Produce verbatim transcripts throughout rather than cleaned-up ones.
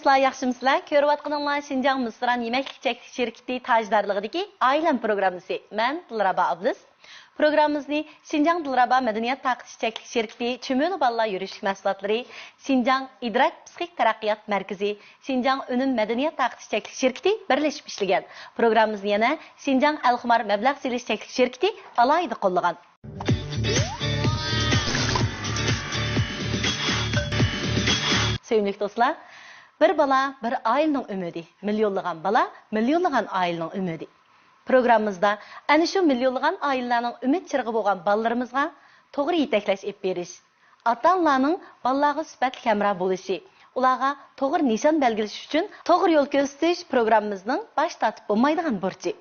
دوستلار، ياخشىمۇسىلەر؟ كۆرۈۋاتقىنىڭلار شىنجاڭ مىسران يېمەكلىك چەكلىك شىركىتى تاجدارلىقىدىكى ئائىلەم پروگراممىسى. مەن دىلرەبا ئابلىز. پروگراممىمىزنى شىنجاڭ دىلرەبا مەدەنىيەت تارقىتىش چەكلىك شىركىتى، چۈمۈلە بالىلار يۈرۈشلۈك مەھسۇلاتلىرى، شىنجاڭ ئىدراك پسىخىك تەرەققىيات مەركىزى، شىنجاڭ ئۈنۈم مەدەنىيەت تارقىتىش چەكلىك شىركىتى بىرلىشىپ ئىشلىگەن. پروگراممىمىزنى يەنە شىنجاڭ ئەلخۇمار مەبلەغ سېلىش چەكلىك شىركىتى ئالاھىدە قوللىغان. سۆيۈملۈك دوستلار، بىر بالا بىر ئائىلىنىڭ ئۈمىدى، مىليونلىغان بالا مىليونلىغان ئائىلىنىڭ ئۈمىدى. پروگراممىمىزدا ئەنە شۇ مىليونلىغان ئائىلىلەرنىڭ ئۈمىد چىرىغى بولغان بالىلىرىمىزغا توغرا يېتەكلەش ئېلىپ بېرىش، ئاتا-ئانىلارنىڭ بالىلارغا سۈپەتلىك ھەمراھ بولۇشى، ئۇلارغا توغرا نىشان بەلگىلىشى ئۈچۈن توغرا يول كۆرسىتىش پروگراممىمىزنىڭ باش تارتىپ بولمايدىغان بۇرچى.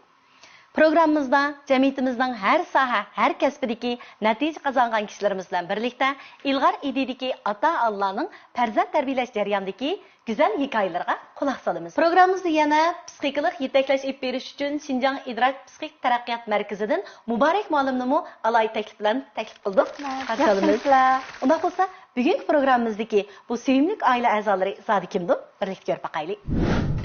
پروگراممىمىزدا جەمئىيىتىمىزنىڭ ھەر ساھە، ھەر كەسپىدىكى نەتىجە قازانغان كىشىلىرىمىز بىلەن بىرلىكتە ئىلغار ئىدىيىدىكى ئاتا-ئانىلارنىڭ پەرزەنت تەربىيەلەش جەريانىدىكى گۈزەل ھېكايىلىرىغا قۇلاق سالىمىز. پروگراممىمىزدا يەنە پسىخىكىلىق يېتەكلەش ئېلىپ بېرىش ئۈچۈن شىنجاڭ ئىدراك پسىخىك تەرەققىيات مەركىزىدىن مۇبارەك مۇئەللىمنىمۇ ئالاھىدە تەكلىپ بىلەن تەكلىپ قىلدۇق. قارشى ئالىمىز. ياخشىمۇسىلەر؟ ئۇنداق بولسا، بۈگۈنكى پروگراممىمىزدىكى بۇ سۆيۈملۈك ئائىلە ئەزالىرى زادى كىمدۇ؟ بىرلىكتە كۆرۈپ باقايلى.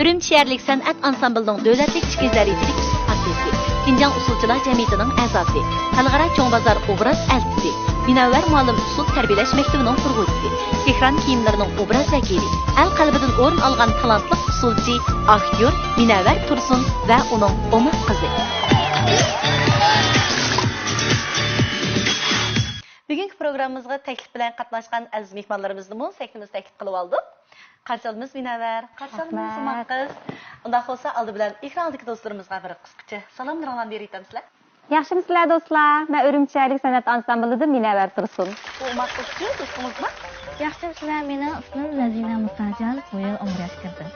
ئۈرۈمچى شەھەرلىك سەنئەت ئانسامبىلىنىڭ دۆلەتلىك ئىككىنچى دەرىجىلىك ئۇستاز ئارتىسى، شىنجاڭ ئۇسسۇلچىلار جەمئىيىتىنىڭ ئەزاسى، خەلقئارا چوڭ بازار ئوبراز ئەلچىسى، مىنەۋەر مۇئەللىم ئۇسسۇل تەربىيەلەش مەكتىپىنىڭ قۇرغۇچىسى، تېھران كىيىملىرىنىڭ ئوبراز ۋەكىلى، ئەل قەلبىدىن ئورۇن ئالغان تالانتلىق ئۇسسۇلچى، ئاكتيور مىنەۋەر تۇرسۇن ۋە ئۇنىڭ ئوماق قىزى. بۈگۈنكى پروگراممىمىزغا تەكلىپ بىلەن قاتناشقان ئەزىز مېھمانلىرىمىزنىمۇ سەھنىمىزگە تەكلىپ قىلىۋالدۇق. قارشى ئالىمىز مۇنەۋۋەر. قارشى ئالىمىز رەھمەت. ئوماق قىز. ئۇنداق بولسا، ئالدى بىلەن ئېكرانىدىكى دوستلىرىمىزغا بىر قىسقىچە سالاملىرىڭلارنى بېرىۋېتەمسىلەر؟ ياخشىمۇسىلەر دوستلار؟ مەن ئۈرۈمچى شەھەرلىك سەنئەت ئانسامبىلىدىن مۇنەۋۋەر تۇرسۇن. بۇ ئوماق قىزچۇ دوستىڭىزمۇ؟ ياخشىمۇسىلەر؟ مېنىڭ ئىسمىم زەزىنە مۇساجان، بۇ يىل ئون بىر ياشقا كىردىم.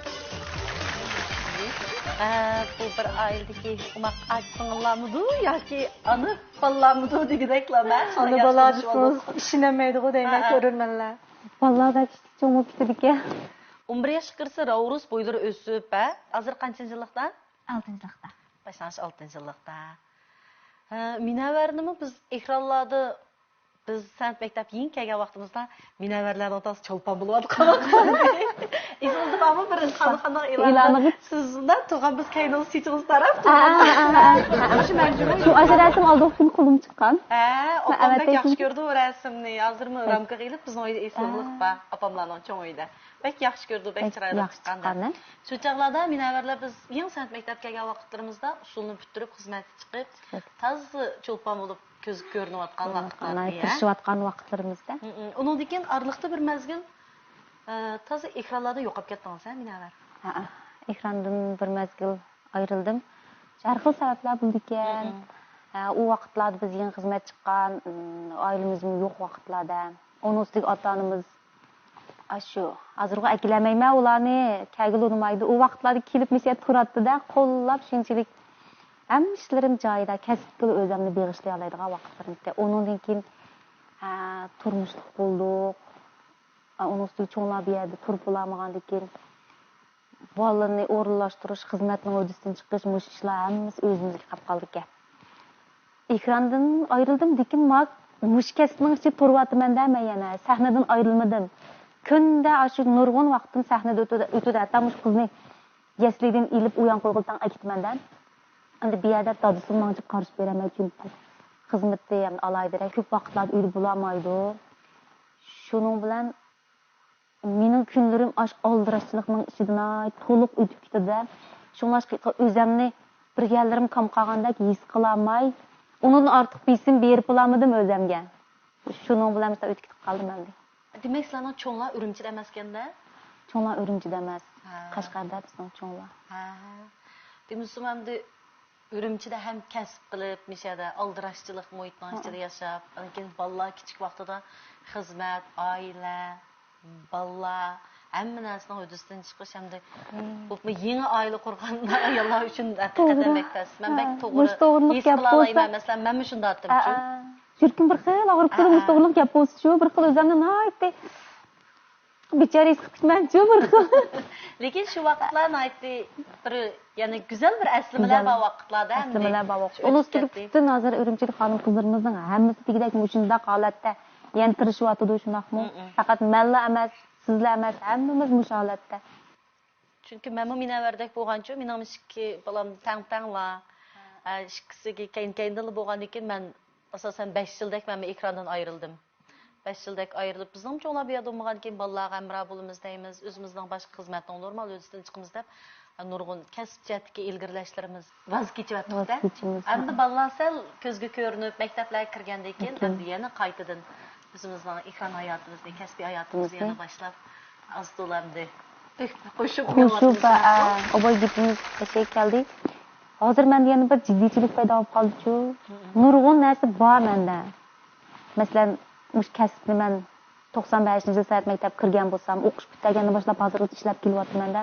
ئە، بۇ بىر ئائىلىدىكى ئوماق ئاچا-سىڭىللارمىدۇ ياكى ئانا بالىلارمىدۇ دېگۈدەكلا مەن. ئانا بالا دېسىڭىز ئىشىنەلمەيدىغۇ دەيمەن، ھە، ھە، كۆرۈرمەنلەر. بالىلار بەك كىچىك چوڭ بولۇپ كېتىدىكەن. ئون بىر ياشقا كىرسە راۋرۇس بويلىرى ئۆسۈپ، ھە؟ ھازىر قانچىنچى يىللىقتا؟ ئالتىنچى يىللىقتا. باشلانغۇچ ئالتىنچى يىللىقتا. ھە، مىنەۋەرنىمۇ بىز ئېكرانلاردا، بىز سەنئەت مەكتەپكە يېڭى كەلگەن ۋاقتىمىزدا مىنەۋەرلەرنىڭ تازا چولپان بولۇۋاتقان ۋاقىتلىرى. ئېسىڭىزدە بارمۇ بىر خانىخاننىڭ ئېلانىغا سىزلا تۇرغان بىز كەينىڭىزدە سېچىڭىزنى تاراپ تۇرغان. شۇ ئاشۇ رەسىم ئالدىغۇچە كۈن قولۇم چىققان. ھە، ئاپام بەك ياخشى كۆرىدۇ ئۇ رەسىمنى. ھازىرمۇ رامكىغا ئېلىپ بىزنىڭ ئۆيدە ئېسىللىق بار، ئاپاملارنىڭ چوڭ ئۆيىدە. بەك ياخشى كۆرىدۇ، بەك چىرايلىق چىققان. شۇ چاغلاردا مىنەۋەرلەر بىز يېڭى سەنئەت مەكتەپكە كەلگەن ۋاقىتلىرىمىزدا ئۇسسۇلنى پۈتتۈرۈپ خىزمەتكە چىقىپ، تازا چولپان بولۇپ كۆزگە كۆرۈنۈۋاتقان ۋاقىتلار. تىرىشىۋاتقان ۋاقىتلىرىمىزدا. ئۇنىڭدىن كېيىن ئارىلىقتا بىر مەزگىل، ئە، تازا ئېكرانلاردىن يوقاپ كەتتىڭىز ھە، مىنەۋەر؟ ھەئە، ئېكراندىن بىر مەزگىل ئايرىلدىم. ھەر خىل سەۋەبلەر بولىدىكەن. ھە، ئۇ ۋاقىتلاردا بىز يېڭى خىزمەت چىققان، ئائىلىمىزمۇ يوق ۋاقىتلاردا. ئۇنىڭ ئۈستىگە ئاتا-ئانىمىز ئاشۇ ھازىرغۇ ئەكېلەلمەيمەن ئۇلارنى، كەلگىلى ئۇنىمايدۇ. ئۇ ۋاقىتلاردا كېلىپ مىسيەت تۇراتتىدە، قوللاپ شۇنچىلىك ھەممە ئىشلىرىم جايىدا، كەسىپكىلا ئۆزۈمنى بېغىشلىيالايدىغان ۋاقىتلىرىم ئىكەن. ئۇنىڭدىن كېيىن، ھە، تۇرمۇشلۇق بولدۇق. ئۇنىڭ ئۈستىگە چوڭلار بۇ يەردە تۇرۇپ بولالمىغاندىن كېيىن، بالىنى ئورۇنلاشتۇرۇش، خىزمەتنىڭ ھۆددىسىدىن چىقىش، مۇشۇ ئىشلار ھەممىسى ئۆزىمىزگە قاپ قالدىكەن. ئېكراندىن ئايرىلدىم، لېكىن ما-، مۇشۇ كەسىپنىڭ ئىچىدە تۇرۇۋاتىمەن-دە مەن يەنە. سەھنىدىن ئايرىلمىدىم. كۈندە ئاشۇ نۇرغۇن ۋاقتىم سەھنىدە ئۆتىدۇ، ئۆتىدۇ. ھەتتا مۇشۇ قىزنى يەسلىدىن ئېلىپ ئۇيان قويغىلى تەڭ ئەكېتىمەن-دە. ئەمدى بۇ يەردە دادىسىمۇ ماڭا قارشى بېرەلمەيدۇ، چۈنكى خىزمىتى ھەم ئالاھىدىرەك، كۆپ ۋاقىتلاردا ئۆيدە بولالمايدۇ. شۇنىڭ بىلەن مېنىڭ كۈنلىرىم ئاشۇ ئالدىراشچىلىقنىڭ ئىچىدىلا تولۇق ئۆتۈپ كېتىدۇ. شۇڭلاشقا ئۆزۈمنى بىر يەرلىرىم كام قالغاندەك ھېس قىلالماي، ئۇنىڭدىن ئارتۇق بېسىم بېرىپ بولالمىدىم ئۆزۈمگە. شۇنىڭ بىلەن مۇشۇنداق ئۆتۈپ كېتىپ قالدىم ئەمدى. دېمەك، سىلەرنىڭ چوڭلار ئۈرۈمچىدە ئەمەسكەن-دە؟ چوڭلار ئۈرۈمچىدە ئەمەس. ھە. قەشقەردە بىزنىڭ چوڭلار. ھە، ھە. دېمىسىمۇ ئەمدى ئۈرۈمچىدە ھەم كەسىپ قىلىپ، مۇشۇ يەردە ئالدىراشچىلىق مۇھىتنىڭ ئىچىدە ياشاپ، ئاندىن كېيىن بالىلار كىچىك ۋاقتىدا خىزمەت، ئائىلە، بالىلار، ھەممە نەرسىنىڭ ھۆددىسىدىن چىقىش ھەمدە بولۇپمۇ يېڭى ئائىلە قۇرغان ئاياللار ئۈچۈن ھەقىقەتەن بەك تەس. مەن بەك توغرا ھېس قىلالايمەن. مەسىلەن، مەنمۇ شۇنداق ئەتتىمچۇ. يۈرىكىم بىر خىل ئاغرىپ تۇرىدۇ، مۇشۇ توغرىلىق گەپ بولسىچۇ، بىر خىل ئۆزۈمنى ناھايىتى بىچارە ھېس قىپتىمەنچۇ بىر خىل. لېكىن شۇ ۋاقىتلار ناھايىتى بىر، يەنى گۈزەل بىر ئەسلىمىلەر بار ۋاقىتلاردا. ئەسلىمىلەر بار ۋاقىت. ئۇنىڭ ئۈستىگە پۈتۈن ھازىر ئۈرۈمچىدىكى خانىم قىزلىرىمىزنىڭ ھەممىسى دېگۈدەك مۇشۇنداق ھالەتتە. يەنە تىرىشىۋاتىدۇ شۇنداقمۇ؟ مم، مم. پەقەت مەنلا ئەمەس، سىزلا ئەمەس، ھەممىمىز مۇشۇ ھالەتتە. چۈنكى مەنمۇ مۇنەۋۋەردەك بولغانچۇ، مېنىڭ ئىككى بالام تەڭ-تەڭلا. ھە، ئىككىسىگە كەينى-كەينىدىنلا بولغاندىن كېيىن، مەن ئاساسەن بەش يىلدەك مەنمۇ ئېكراندىن ئايرىلدىم. بەش يىلدەك ئايرىلىپ، بىزنىڭ چوڭلار بۇ يەردە بولمىغاندىن كېيىن، بالىلارغا ھەمراھ بولىمىز دەيمىز، ئۆزىمىزنىڭ باشقا خىزمەتنىڭ نورمال ھۆددىسىدىن چىقىمىز دەپ، نۇرغۇن كەسىپ جەھەتتىكى ئىلگىرىلەشلىرىمىز ۋاز كېچىۋەتتۇق-دە. ۋاز كېچىمىز. ئەمدى بالىلار سەل كۆزگە كۆرۈنۈپ، مەكتەپلەرگە كىرگەندىن كېيىن، ئەمدى يەنە قايتىدىن ئۆزىمىزنىڭ ئېكران ھاياتىمىزنى، كەسپىي ھاياتىمىزنى يەنە باشلاپ، ئاز-تولا ئەمدى قوشۇپ، قوشۇپ، ھە، ئوباي گېپىمىز بېشىغا كەلدى. ھازىر مەندە يەنە بىر جىددىيچىلىك پەيدا بولۇپ قالدىچۇ. نۇرغۇن نەرسە بار مەندە. مەسىلەن، مۇشۇ كەسىپنى مەن توقسان بەشىنچى يىل سەنئەت مەكتەپكە كىرگەن بولسام، ئوقۇش پۈتتۈرگەندىن باشلاپ ھازىرغىچە ئىشلەپ كېلىۋاتىمەن-دە.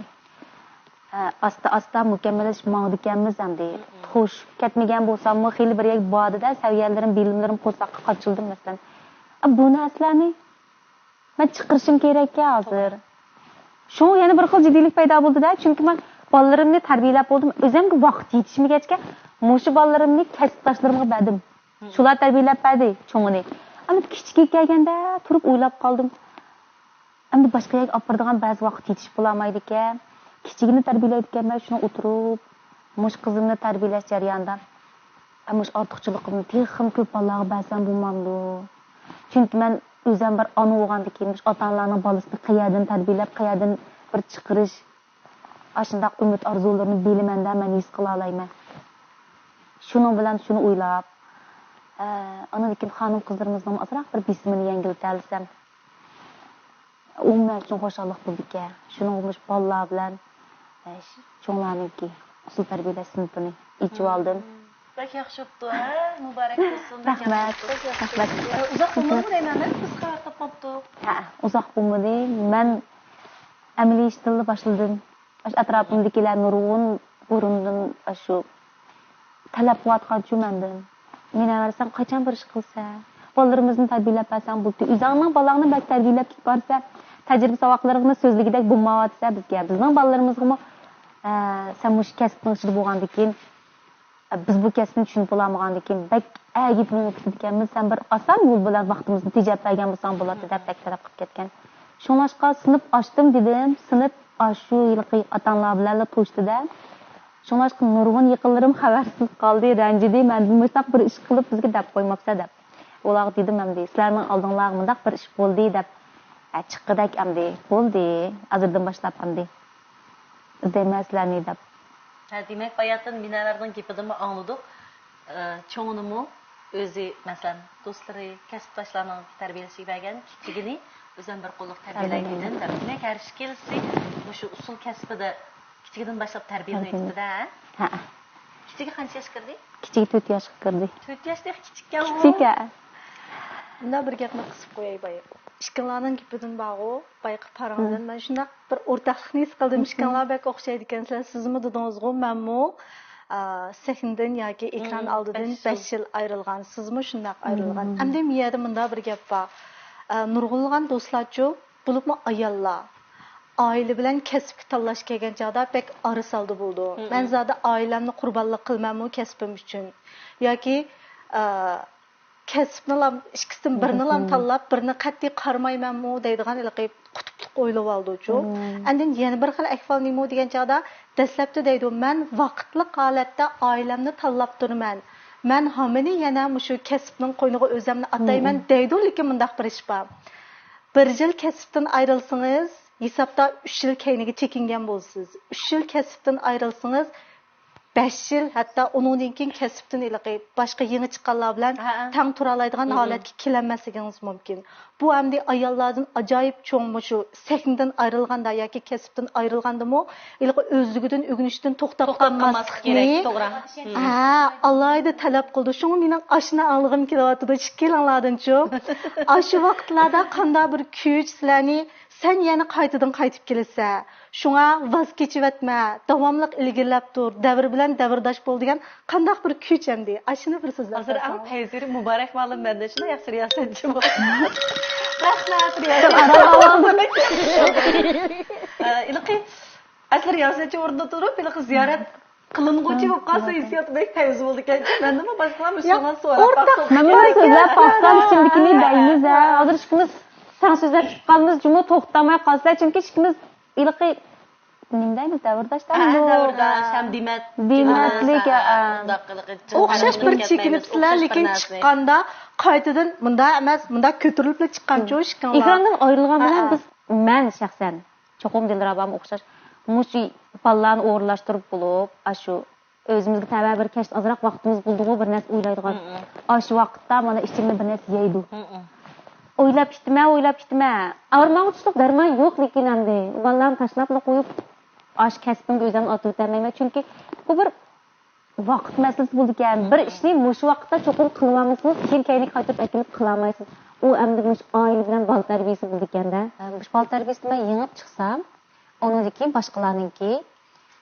ئە، ئاستا-ئاستا مۇكەممەللىشىپ ماڭىدىكەنمىز ئەمدى. توشۇپ كەتمىگەن بولساممۇ، خېلى بىر يەرگە باردى-دە، سەۋىيەلىرىم، بىلىملىرىم قورساققا قاچىلدى، مەسىلەن. ئە، بۇ نەرسىلەرنى مەن چىقىرىشىم كېرەككەن ھازىر. شۇڭا يەنە بىر خىل جىددىيلىك پەيدا بولدى-دە، چۈنكى مەن بالىلىرىمنى تەربىيەلەپ بولدۇم، ئۆزۈمگە ۋاقىت يېتىشمىگەچكە، مۇشۇ بالىلىرىمنى كەسىپداشلىرىمغا بەردىم. شۇلار تەربىيەلەپ بەردى چوڭىنى. ئەمدى كىچىكىگە كەلگەندە تۇرۇپ ئويلاپ قالدىم. ئەمدى باشقا يەرگە ئاپىرىدىغان بەزى ۋاقىت يېتىشىپ بولالمايدىكەن. كىچىكىنى تەربىيەلەيدىكەنمەن، شۇنى ئولتۇرۇپ، مۇشۇ قىزىمنى تەربىيەلەش جەريانىدا، ئە، مۇشۇ ئارتۇقچىلىقىمنى تېخىمۇ كۆپ بالىلارغا بەرسەم بولمامدۇ؟ چۈنكى مەن ئۆزۈم بىر ئانا بولغاندىن كېيىن، مۇشۇ ئاتا-ئانىلارنىڭ بالىسىنى قەيەردىن تەربىيەلەپ، قەيەردىن بىر چىقىرىش، ئاشۇنداق ئۈمىد ئارزۇلىرىنى بىلىمەندە، مەن ھېس قىلالايمەن. شۇنىڭ بىلەن شۇنى ئويلاپ، ئە، ئاندىن كېيىن خانىم قىزلىرىمىزنىڭ ئازراق بىر بېسىمىنى يەڭگىلتەلىسەم، ئومۇمەن ئۈچۈن خۇشاللىق بولىدىكەن. شۇنىڭغا مۇشۇ بالىلار بىلەن، ئە، چوڭلارنىڭكى ئۇسسۇل تەربىيەلەش سىنىپىنى ئېچىۋالدىم. بەك ياخشى بوپتۇ، ھە؟ مۇبارەك بولسۇن. رەھمەت. بەك ياخشى بوپتۇ. ئۇزاق بولمىدىمۇ دەيمەن مەن، بىز خەۋەر تاپماپتۇق. ھە، ئۇزاق بولمىدى. مەن ئەمەلىي ئىشتىنلا باشلىدىم. ئاشۇ ئەتراپىمدىكىلەر نۇرغۇن بۇرۇندىن ئاشۇ تەلەپ قىلىۋاتقانچۇ مەندىن. مۇنەۋۋەر، سەن قاچان بىر ئىش قىلىسەن؟ بالىلىرىمىزنى تەربىيەلەپ بەرسەڭ بولدى. ئۆزۈڭنىڭ بالاڭنى بەك تەربىيەلەپ كېتىپ بارىسەن. تەجرىبە ساۋاقلىرىڭنى سۆزلىگۈدەك بولمايۋاتىسەن بىزگە. بىزنىڭ بالىلىرىمىزغىمۇ، ئە، سەن مۇشۇ كەسىپنىڭ ئىچىدە بولغاندىن كېيىن، بىز بۇ كەسىپنى چۈشىنىپ بولالمىغاندىكىن بەك ئەگىپ مېڭىپ كېتىدىكەنمىز، سەن بىر ئاسان يول بىلەن ۋاقتىمىزنى تېجەپ بەرگەن بولساڭ بولاتتى دەپ بەك تەلەپ قىلىپ كەتكەن. شۇڭلاشقا سىنىپ ئاچتىم دېدىم، سىنىپ ئاشۇ ھېلىقى ئاتا-ئانىلار بىلەنلا توشتى-دە. شۇڭلاشقا نۇرغۇن يېقىنلىرىم خەۋەرسىز قالدى، رەنجىدى، مەندىن مۇشۇنداق بىر ئىش قىلىپ بىزگە دەپ قويماپسەن دەپ. ئۇلارغا دېدىم ئەمدى، سىلەرنىڭ ئالدىڭلارغا مۇنداق بىر ئىش بولدى دەپ. ھە، چىققىدەك ئەمدى، بولدى، ھازىردىن باشلاپ ئەمدى ئىزدەيمەن سىلەرنى دەپ. ھە، دېمەك، باياتىن مۇنەۋۋەرنىڭ گېپىدىنمۇ ئاڭلىدۇق. ئى، چوڭىنىمۇ ئۆزى، مەسىلەن، دوستلىرى، كەسىپداشلارنىڭ تەربىيەلىشىگە بەرگەن، كىچىكىنى ئۆزۈم بىر قوللۇق تەربىيەلەي دېدىم دەپ. دېمەك، ھەر ئىككىلىسى مۇشۇ ئۇسسۇل كەسپىدە كىچىكىدىن باشلاپ تەربىيەلىنىۋېتىپتۇ-دە. ھە. كىچىكى قانچە ياشقا كىردى؟ كىچىكى تۆت ياشقا كىردى. تۆت ياشتەك كىچىككەن ئۇ. كىچىك، ھە. مۇنداق بىر گەپنى قىسىپ قوياي بايا. ئىككىڭلارنىڭ گېپىدىن بارغۇ، بايىقى پاراڭدىن مەن شۇنداق بىر ئورتاقلىقنى ھېس قىلدىم. ئىككىڭلار بەك ئوخشايدىكەنسىلەر. سىزمۇ دېدىڭىزغۇ، مەنمۇ، ئا، سەھنىدىن ياكى ئېكران ئالدىدىن بەش يىل ئايرىلغان. سىزمۇ شۇنداق ئايرىلغان. ئەمدى بۇ يەردە مۇنداق بىر گەپ بار. ئا، نۇرغۇنلىغان دوستلارچۇ، بولۇپمۇ ئاياللار ئائىلە بىلەن كەسىپكە تاللاش كەلگەن چاغدا بەك ئارىسالدى بولىدۇ. مەن زادى ئائىلەمنى قۇربانلىق قىلىمەنمۇ كەسپىم ئۈچۈن؟ ياكى، ئا، كەسىپنىلا، ئىككىسىدىن بىرىنىلا تاللاپ، بىرىنى قەتئىي قارىمايمەنمۇ دەيدىغان ھېلىقى قۇتۇپلۇق ئويلىۋالىدۇچۇ. ئاندىن يەنە بىر خىل ئەھۋال نېمە دېگەن چاغدا، دەسلەپتە دەيدۇ، مەن ۋاقىتلىق ھالەتتە ئائىلەمنى تاللاپ تۇرىمەن. مەن ھامىنى يەنە مۇشۇ كەسىپنىڭ قوينىغا ئۆزەمنى ئاتايمەن دەيدۇ، لېكىن مۇنداق بىر ئىش بار. بىر يىل كەسىپتىن ئايرىلسىڭىز، ھېسابتا ئۈچ يىل كەينىگە چېكىنگەن بولىسىز. ئۈچ يىل كەسىپتىن ئايرىلسىڭىز، بەش يىل، ھەتتا ئۇنىڭدىن كېيىن كەسىپتىن ھېلىقى باشقا يېڭى چىققانلار بىلەن تەڭ تۇرالايدىغان ھالەتكە كېلەلمەسلىكىڭىز مۇمكىن. بۇ ئەمدى ئاياللاردىن ئاجايىپ چوڭ مۇشۇ سەھنىدىن ئايرىلغاندا ياكى كەسىپتىن ئايرىلغاندىمۇ ھېلىقى ئۆزلۈكىدىن ئۆگىنىشتىن توختاپ قالماسلىقنى، ھە، ئالاھىدە تەلەپ قىلىدۇ. شۇڭا مېنىڭ ئاشۇنى ئاڭلىغۇم كېلىۋاتىدۇ ئىككىلىڭلاردىنچۇ. ئاشۇ ۋاقىتلاردا قانداق بىر كۈچ سىلەرنى سەن يەنە قايتىدىن قايتىپ كېلىسەن. شۇڭا ۋاز كېچىۋەتمە، داۋاملىق ئىلگىرىلەپ تۇر، دەۋر بىلەن دەۋرداش بول دېگەن قانداق بىر كۈچ ئەمدى؟ ئاشۇنى بىر سۆزلەپ ھازىر ئەڭ پەيزىرى مۇبارەك مۇئەللىم مەندە شۇنداق ياخشى رىياسەتچى بولدى. رەھمەت، رىياسەتچى. ئە، ھېلىقى ئەسلى رىياسەتچى ئورنىدا تۇرۇپ، ھېلىقى زىيارەت قىلىنغۇچى بولۇپ قالسا ھېسسىياتى بەك پەيزى بولىدىكەنچۇ. مەندىنمۇ باشقىلار مۇشۇ سوئال سوراپ باقسۇن. مەنمۇ سۆزلەپ باقسام، ئىچىمدىكىنى دەيمىز ھە. ھازىر ئىككىمىز تەڭ سۆزلەپ چىقىپ قالىمىز جۇمۇ، توختىماي قالسىلەر، چۈنكى ئىككىمىز ھېلىقى نېمە دەيمىز، دەۋرداشلارمۇ؟ ھە، دەۋرداش ھەم دېمەت. دېمەتلىك، ھە، ھە. ئۇنداق قىلغىچە ئوخشاش بىر چېكىنىپسىلەر، لېكىن چىققاندا قايتىدىن مۇنداق ئەمەس، مۇنداق كۆتۈرۈلۈپلا چىققانچۇ ئىككىڭلار. ئېكراندىن ئايرىلغان بىلەن ھە، ھە. بىز، مەن شەخسەن، چوقۇم دىلرابامۇ ئوخشاش، مۇشۇ بالىلارنى ئورۇنلاشتۇرۇپ بولۇپ، ئاشۇ ئۆزىمىزگە تەۋە بىر كەچتە ئازراق ۋاقتىمىز بولىدىغۇ، بىر نەرسە ئويلايدىغان. مم. ئاشۇ ۋاقىتتا مانا ئىچىمدە بىر نەرسە يەيدۇ. مم. ئويلاپ كېتىمەن، ئويلاپ كېتىمەن. ئاغرىماغا تۇتۇشلۇق دەرمان يوق، لېكىن ئەمدى بالىلارنى تاشلاپلا قويۇپ، ئاشۇ كەسپىمگە ئۆزۈمنى ئاتىۋېتەلمەيمەن. چۈنكى بۇ بىر ۋاقىت مەسىلىسى بولىدىكەن. بىر ئىشنى مۇشۇ ۋاقىتتا چوقۇم قىلىۋالمىسىڭىز، كېيىن كەينىگە قايتۇرۇپ ئەكېلىپ قىلالمايسىز. ئۇ ئەمدى مۇشۇ ئائىلە بىلەن بالا تەربىيىسى بولىدىكەن-دە. ھە، مۇشۇ بالا تەربىيىسىدە مەن يېڭىپ چىقسام، ئۇنىڭدىن كېيىن باشقىلارنىڭكى،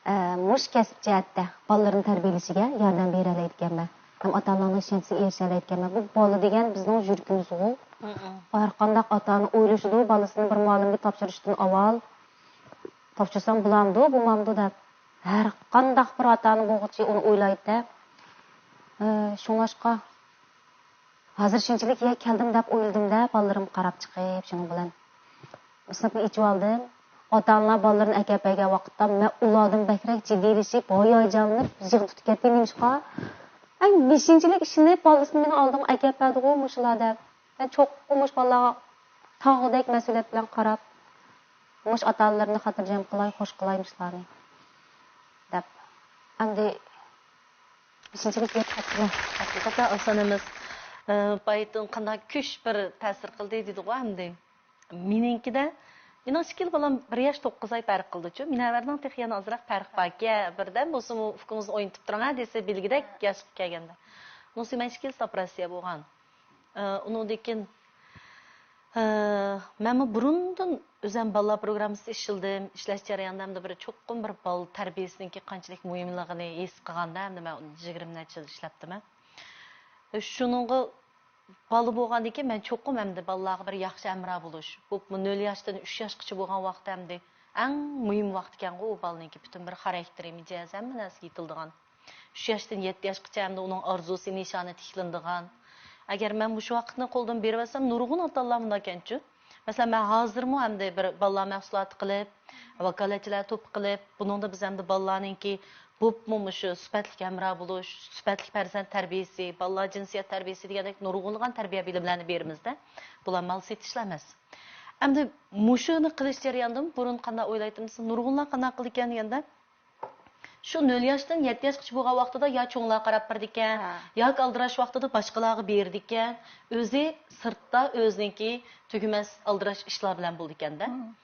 ئە، مۇشۇ كەسىپ جەھەتتە بالىلىرىنى تەربىيەلىشىگە ياردەم بېرەلەيدىكەنمەن. ھەم ئاتا-ئانىلارنىڭ ئىشەنچىسىگە ئېرىشەلەيدىكەنمەن. بۇ بالا دېگەن بىزنىڭ يۈرىكىمىزغۇ. ھەر قانداق ئاتا-ئانا ئويلىشىدۇ، بالىسىنى بىر مۇئەللىمگە تاپشۇرۇشتىن ئاۋۋال، تاپشۇرسام بولامدۇ، بولمامدۇ دەپ. ھەر قانداق بىر ئاتا-ئانا بولغۇچى ئۇنى ئويلايدۇ-دە. ئە، شۇڭلاشقا، ھازىر شۇنچىلىك يەر كەلدىم دەپ ئويلىدىم-دە، بالىلىرىمغا قاراپ چىقىپ، شۇنىڭ بىلەن سىنىپنى ئېچىۋالدىم. ئاتا-ئانىلار بالىلىرىنى ئەكەپ بەرگەن ۋاقىتتا، مەن ئۇلاردىن بەكرەك جىددىيلىشىپ، ھاياجانلىنىپ، يىغا تۇتۇپ كەتتىم. نېمىشقا؟ ئەي، بېشىنچىلىك ئىشىنىپ، بالىسىنى مېنىڭ ئالدىمغا ئەكەپ بەردىغۇ مۇشۇلار دەپ. مەن چوقۇم مۇشۇ بالىلارغا تاغدەك مەسئۇلىيەت بىلەن قاراپ، مۇشۇ ئاتا-ئانىلىرىمنى خاتىرجەم قىلاي، خوش قىلاي مۇشۇلارنى دەپ. ئەمدى بېشىنچىلىك يەپ كەتتىم. ھەقىقەتەن ئاسان ئەمەس. ئە، بايىتىن قانداق كۈچ بىر تەسىر قىلدى دېدىغۇ ئەمدى. مېنىڭكىدە، مېنىڭ ئىككىلا بالام بىر ياش توققۇز ئاي پەرق قىلدىچۇ. مىنەۋەرنىڭ تېخى يەنە ئازراق پەرق باركەن. بىردەم بولسىمۇ ئۇكىڭىزنى ئوينىتىپ تۇرۇڭ ھە دېسە، بىلگۈدەك ياشقا كەلگەندە. بولسا مەن ئىككىلىسى ئوپېراتسىيە بولغان. ئە، ئۇنىڭدىن كېيىن، ئە، مەنمۇ بۇرۇندىن ئۆزۈم بالىلار پروگراممىسىدا ئىشلىدىم. ئىشلەش جەريانىدا ھەمدە بىر چوقۇم بىر بالا تەربىيەسىنىڭكى قانچىلىك مۇھىملىقىنى ھېس قىلغاندا، ھەمدە مەن يىگىرمە نەچچە يىل ئىشلەپتىمەن. شۇنىڭغا بالا بولغاندىن كېيىن مەن چوقۇم ئەمدى بالىلارغا بىر ياخشى ھەمراھ بولۇش. بولۇپمۇ نۆل ياشتىن ئۈچ ياشقىچە بولغان ۋاقىت ئەمدى ئەڭ مۇھىم ۋاقىت ئىكەنغۇ، ئۇ بالىنىڭكى پۈتۈن بىر خاراكتېرى، مىجەزى، ھەممە نەرسە يېتىلىدىغان. ئۈچ ياشتىن يەتتە ياشقىچە ئەمدى ئۇنىڭ ئارزۇسى، نىشانى تىكلىنىدىغان. ئەگەر مەن مۇشۇ ۋاقىتنى قولدىن بېرىۋەتسەم، نۇرغۇن ئاتا-ئانىلار مۇنداق ئىكەنچۇ. مەسىلەن، مەن ھازىرمۇ ئەمدى بىر بالىلار مەھسۇلاتى قىلىپ، ۋاكالەتچىلەر توپى قىلىپ، بۇنىڭدا بىز ئەمدى بالىلارنىڭكى بولۇپمۇ مۇشۇ سۈپەتلىك ھەمراھ بولۇش، سۈپەتلىك پەرزەنت تەربىيەسى، بالىلار جىنسىيەت تەربىيەسى دېگەندەك نۇرغۇنلىغان تەربىيە بىلىملەرنى بېرىمىزدە، بۇلار مال سېتىشلار ئەمەس. ئەمدى مۇشۇنى قىلىش جەريانىدىمۇ بۇرۇن قانداق ئويلايتتىم دېسە، نۇرغۇنلار قانداق قىلىدىكەن دېگەندە، شۇ نۆل ياشتىن يەتتە ياشقىچە بولغان ۋاقتىدا يا چوڭلار قاراپ بېرىدىكەن، ھە. ياكى ئالدىراش ۋاقتىدا باشقىلارغا بېرىدىكەن، ئۆزى سىرتتا ئۆزىنىڭكى تۈگىمەس ئالدىراش ئىشلار بىلەن بولىدىكەندە. مم.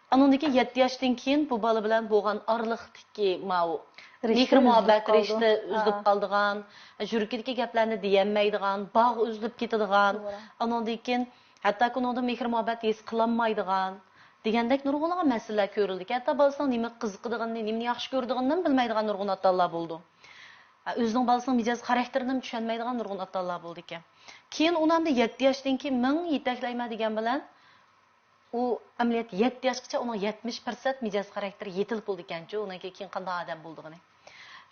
ئانىڭدىن كېيىن يەتتە ياشتىن كېيىن بۇ بالا بىلەن بولغان ئارىلىقتىكى ماۋۇ رىشتە مېھىر مۇھەببەت ئۈزۈلۈپ قالىدۇ. رىشتە ئۈزۈلۈپ ھا. قالىدىغان، يۈرىكىدىكى گەپلەرنى دېيەلمەيدىغان، باغ ئۈزۈلۈپ كېتىدىغان. توغرا. ئانىڭدىن كېيىن ھەتتاكى ئۇنىڭدا مېھىر مۇھەببەت ھېس قىلالمايدىغان دېگەندەك نۇرغۇنلىغان مەسىلىلەر كۆرۈلىدىكەن. ھەتتا بالىسىنىڭ نېمىگە قىزىقىدىغىنىنى، نېمىنى ياخشى كۆرىدىغىنىنىمۇ بىلمەيدىغان نۇرغۇن ئاتا-ئانىلار بولىدۇ. ھە، ئۆزىنىڭ بالىسىنىڭ مىجەز خاراكتېرىنىمۇ چۈشەنمەيدىغان نۇرغۇن ئاتا-ئانىلار بولىدىكەن. كېيىن ئۇنى ئەمدى يەتتە ياشتىن كېيىن مىڭ يېتەكلەيمەن دېگەن بىلەن، ئۇ ئەمەلىيەتتە يەتتە ياشقىچە ئۇنىڭ يەتمىش پىرسەنت مىجەز خاراكتېرى يېتىلىپ بولىدىكەنچۇ، ئۇنىڭ كېيىن قانداق ئادەم بولىدىغىنى.